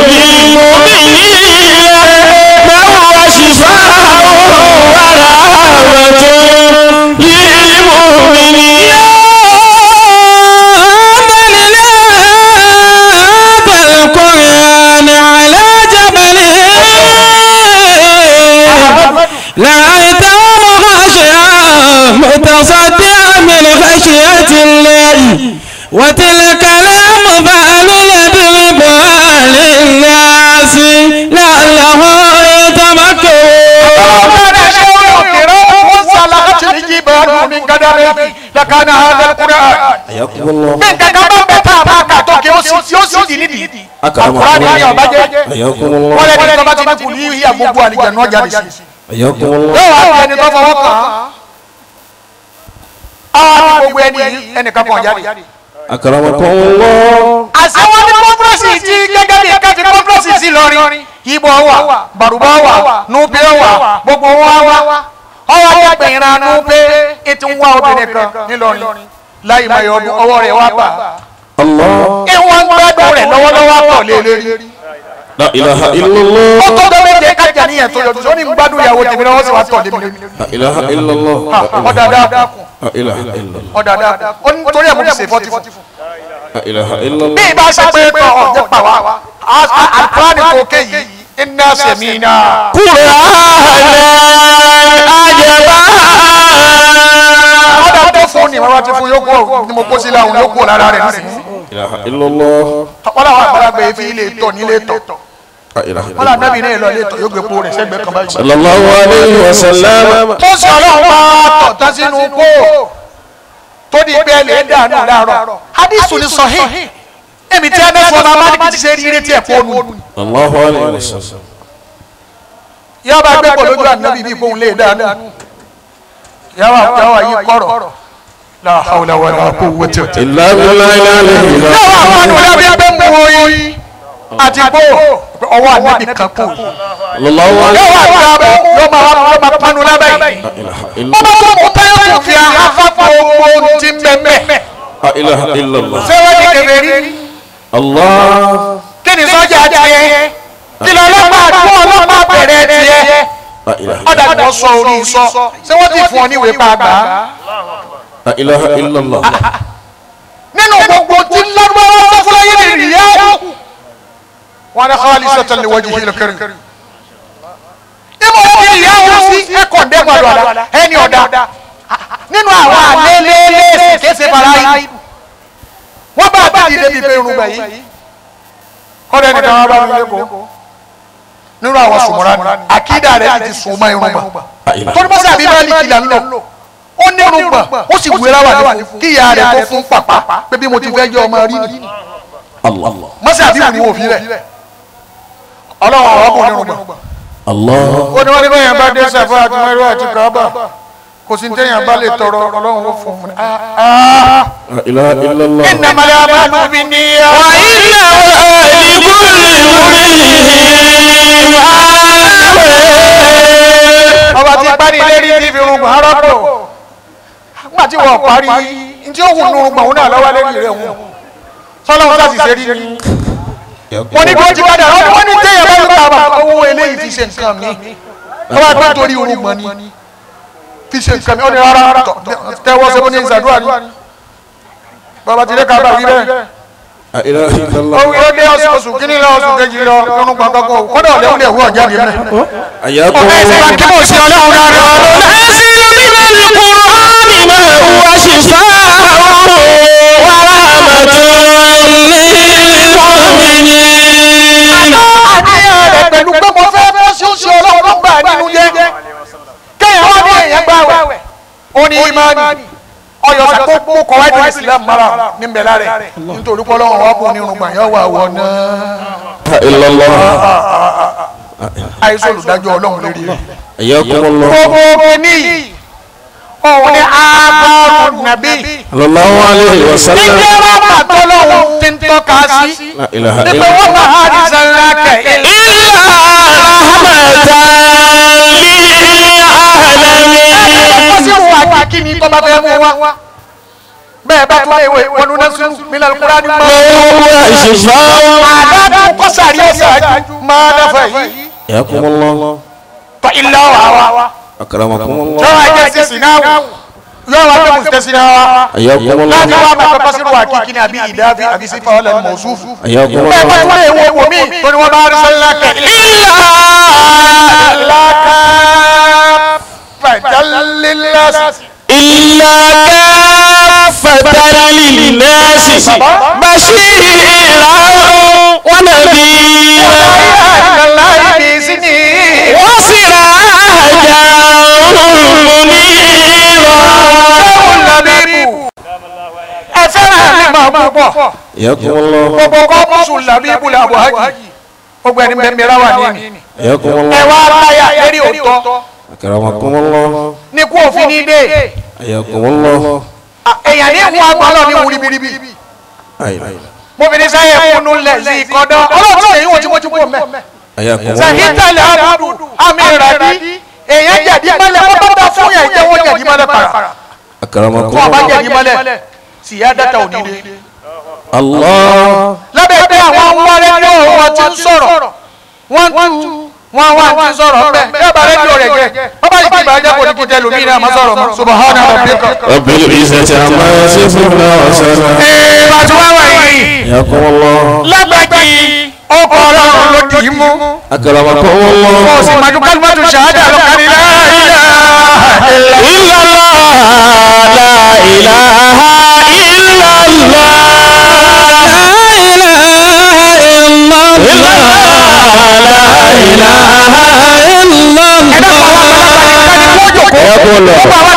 lil mu'minin. Ma huwa shifaa'un wa rahmatun lil mu'minin. القرآن على جبل لرأيته خاشعا متصدعا من خشية الله وتلك الأمثال نضربها للناس لعلهم يتفكرون. لكان هذا القرآن Hayyakumullah. Bí nǹkan kan bá ń bẹ tá a bá kà tó kí ó sì di nídìí. Àkùránì ní ọba jẹ́. Hayyakumullah. Wọ́n lẹ́ni tó bá ti ní kù ní ìyá gbogbo àlìjẹ̀nú ọjà lè sí. Hayyakumullah. Yóò wá bí ẹni tó fọwọ́ kàn án. Á ní gbogbo Gbogbo ẹni ẹnìkan kan jáde. Akramakumullah. Àṣẹ wọn ní kọ́ńfúrẹ́sì ti gẹ́gẹ́ bí káfí kọ́ńfúrẹ́sì sí lọrin. Ibo wà, Bàrùbá wà, Núpé wà, gbogbo wọn wá. Ọwọ́ àgbẹ̀ ìran Núpé ètò ń wá obìnrin kan nílọrin. Láì máa yọ ọdún ọwọ́ rẹ̀ wá bà. Allah. Ìwọ̀n gbádùn rẹ̀ lọ́wọ́lọ́wọ́ pọ̀ lé lérí. La ilaha illallah. Ó tó dọ́ méje kájà níyẹn tó yọjú sóní gbádùn ìyàwó tèmi lọ́wọ́ sì wá tọ̀ lémi lémi. La ilaha illallah. Ọ̀dà dákun. La ilaha illallah. Ọ̀dà dákun. Ó ní torí ẹ̀ mo fi ṣe fọ́tí fún. La ilaha illallah. Bí ibà ṣe pé kọ́ ọ̀jẹ̀ pa wá, àlùkùránì kò ké yìí, inna sami'na. Qur'anan ajaba. Ọ̀dà tó fún ni wọ́n bá ti fún yókù ni mo kó sí láwọn yókù lára rẹ̀ nísìnyí. La ilaha illallah. Wọ́n làwọn àgbàlagbà yìí fi ilé tọ̀ nílé tọ̀. La ilaha Wọ́n làwọn nábì náà lọ ilé tọ̀ yóò gbé po rẹ̀ sẹ́gbẹ̀ẹ́ kan báyìí. Sallallahu alayhi wa sallam. Tó sọ ọlọ́run bá tọ̀ tán sínú kó tó di pé lè dànù láàárọ̀. Hadisu ni sahih. Èmi tí a bẹ fọ ọmọ Málíkì ti ṣe rí retí ẹ̀ kó nu. Sallallahu alayhi wa sallam. Yàrá gbé pọ̀ lójú ànábì bí kóhun lè dànù. Yàrá yí kọ̀rọ̀. La hawla wala quwwata. Illa billahi al-aliyyil azim. Yàrá àwọn àdúrà bí abẹ́ mú oyin àti kó ọwọ́ ànábì kan kó. Sallallahu alayhi Yàrá àgbà yóò máa panu lábẹ́ yìí. La ilaha illallah. Ọba tó mú táyọ̀ tó fi afáfá gbogbo ti mẹ́mẹ́. La ilaha illallah. Ṣé wọ́n ti kèfèrí? Allah. Kí ni sọ́jà tiẹ̀? Kí lọ ọlọ́pàá àdúgbò ọlọ́pàá bẹ̀rẹ̀ tiẹ̀? La ilaha Ọ̀dà ni wọ́n sọ orí sọ. Ṣé wọ́n ti fún ọ ní ìwé pàgbà? La ilaha illallah. Nínú gbogbo tí lárúbáwá sọ fún ayé ni rìyáwó. Wọ́n ní khalisatan li wajhil karim. Ìmọ̀ òkè ìyáwó sí ẹ̀kọ́ ndẹ́gbọ̀n àlọ́ ẹni ọ̀dà. Nínú àwọn àlélẹ́lẹ́ kése fara yìí. Wọ́n bá àbídí débi pé irun gbà yìí. Kọ́dọ̀ ẹnìkan wá bá mi lẹ́kọ̀ọ́. Nínú àwọn sùnmọ́ra ni àkídà rẹ̀ ti sùn mọ́ irun gbà. Torí bọ́sẹ̀ àbí Málíkì là ń lọ. Ó ní irun gbà ó sì wéra wà ní fún kí ìyá rẹ̀ tó fún pàpà pé bí mo ti fẹ́ jẹ́ ọmọ rí ni. Allah. Mọ́sẹ̀ àbí wù ní òfin rẹ̀. Ọlọ́run àwọn ọkùnrin irun gbà. Allah. Ó ní wọ́n ní bẹ́yẹn bá dé Sàfà àti Márúwà àti Kàábà kò sí téèyàn bá lè tọrọ Ọlọ́run ó fún un. La ilaha illallah. Innamal a'malu binniyat. Wa innahu likulli imri'in ma nawa. Ọba ti parí ìlérí ti fi irun gbọ̀n rọ́pò. Nígbà tí wọ́n parí ntí ó wù nù irun gbọ̀n òun náà lọ́wọ́ lérí rẹ̀ wù. Sọlọ́run sá sì ṣe rí ni. Wọ́n ní bí ó ti padà wọ́n ní téèyàn bá yóò bá owó eléyìí fi ṣe nǹkan mi. Ọba tó torí irun gbọ̀n ni fi ṣe nǹkan mi. Ó ní rárá tẹ́wọ́ sẹ́wọ́n ní ìṣàdúrà ni. Bàbá ti dé ká bá wí bẹ́ẹ̀. La ilaha illallah. Ó wí ó dé oṣù kínní lọ oṣù kejì lọ irun gbọ̀ngàn kò kọ́dọ̀ ọ̀lẹ́ òun lè wú ọ̀jáde mẹ́. Ayyakum. Ọ̀gá ẹ̀sìn bá kí mò ń ṣe ọlọ́run rárá. وننزل من القرآن ما هو شفاء ورحمة للمؤمنين. Àníyàn rẹ̀ pẹ̀lú pé mo fẹ́ fẹ́ sí oṣù ọlọ́run ló gbà nínú jẹ́. Kéèyàn wá ní èèyàn gbà wẹ̀. Ó ní ìmánì. Ọyọ sàkókò kọ̀wé ní Islam mara ní mbẹ̀lá rẹ̀. Nítorí pé ọlọ́run wà bùn ní irun gbà yọ wà wọ̀ náà. La illallah. Àìsàn olùdájọ́ ọlọ́run lérí rẹ̀. Ayyakumullah. Gbogbo kìíní òun ni ábàrù nàbí. Sallallahu alayhi wa sallam. Níjẹ́ wọ́n bá tọ́lọ́hún ti ń tọ́ka sí. La ilaha Nípa illallah. wọ́n máa ha ní sàlákà ilẹ̀. إلا رحمة للعالمين. Kọ́sí wà kí ni tó bá fẹ́ mú wa. Bẹ́ẹ̀ bá tún léwé wọnú násù mílẹ̀ kúrá ní mọ́. هو شفاء. Àdádù kọ́sàrí ọ̀sáájú máa dáfà yìí. Ayyakumullah. Tọ́ ilé wa wa. Akramakumullah. Yọ̀wá jẹ́ sísìn náà wò. Yọ̀wá jẹ́ mùsùlùmí náà wá. Ayyakumullah. Láti wá máa pẹ́ kọ́sí wà kíkí ni àbí ìdáfi àbí sífà ọ̀lẹ́ mọ̀ọ́sùfù. Ayyakumullah. Bẹ́ẹ̀ bá tún léwé wò mí tó ní wọ́n bá rí sẹ́lákà. إلا Lákà fàjálílásì. إلا كافة للناس بشيرا ونذيرا وسراجا منيرا. Ẹ fẹ́ràn mi máa púpọ̀. Ayyakumullah. Gbogbo kọ́ mùsùlùmí làbí àbọ̀ hajj. Gbogbo ẹni mẹ́mẹ́ra wà ní. Ayyakumullah. Ẹ wá láyà lérí òótọ́. Akramakumullah. Ní kú òfin ní dé. Ayyakumullah. Èèyàn ní ìwọ̀n agbọ́n ní wúribiribi. Mo fi ní sáyẹ̀ kúnú lẹ̀ sí ìkọ́dọ̀. Ọlọ́run tó yẹ ìwọ̀n tí mo ti kú mẹ́. Sàhítàlẹ̀ abudu àmì ìrọ̀bí. Èèyàn jẹ̀dí mọ́lẹ̀ wọ́n bá bá fún yàn jẹ́ wọ́n jẹ̀dí mọ́lẹ̀ para. Fún ọba jẹ̀dí mọ́lẹ̀ síyá dátà òní dé. Allah. Lábẹ́ pé àwọn wá rédíò wọn ti ń sọ̀rọ̀ wọ́n tú wọ́n wá ti ń sọ̀rọ̀ bẹ́ẹ̀ yóò bá rédíò rẹ̀ jẹ́ wọ́n bá ti bá jẹ́ kò ní kí tẹ lómi náà má sọ̀rọ̀ mọ́ subahana rabbika. Rabbil izzati amma yasifuna wa salam. Ee bàtú wá wà yìí. Yakumullah. Lágbàjì ọkọ̀ ọlọ́run ló dì í mú. Akramakumullah. Mo sì máa ju kalimatu shahada lọ kárí la ilaha illallah la ilaha illallah. Ẹ̀dá kan wà pàlápàá ní káni kó jòkó. Ó bá wà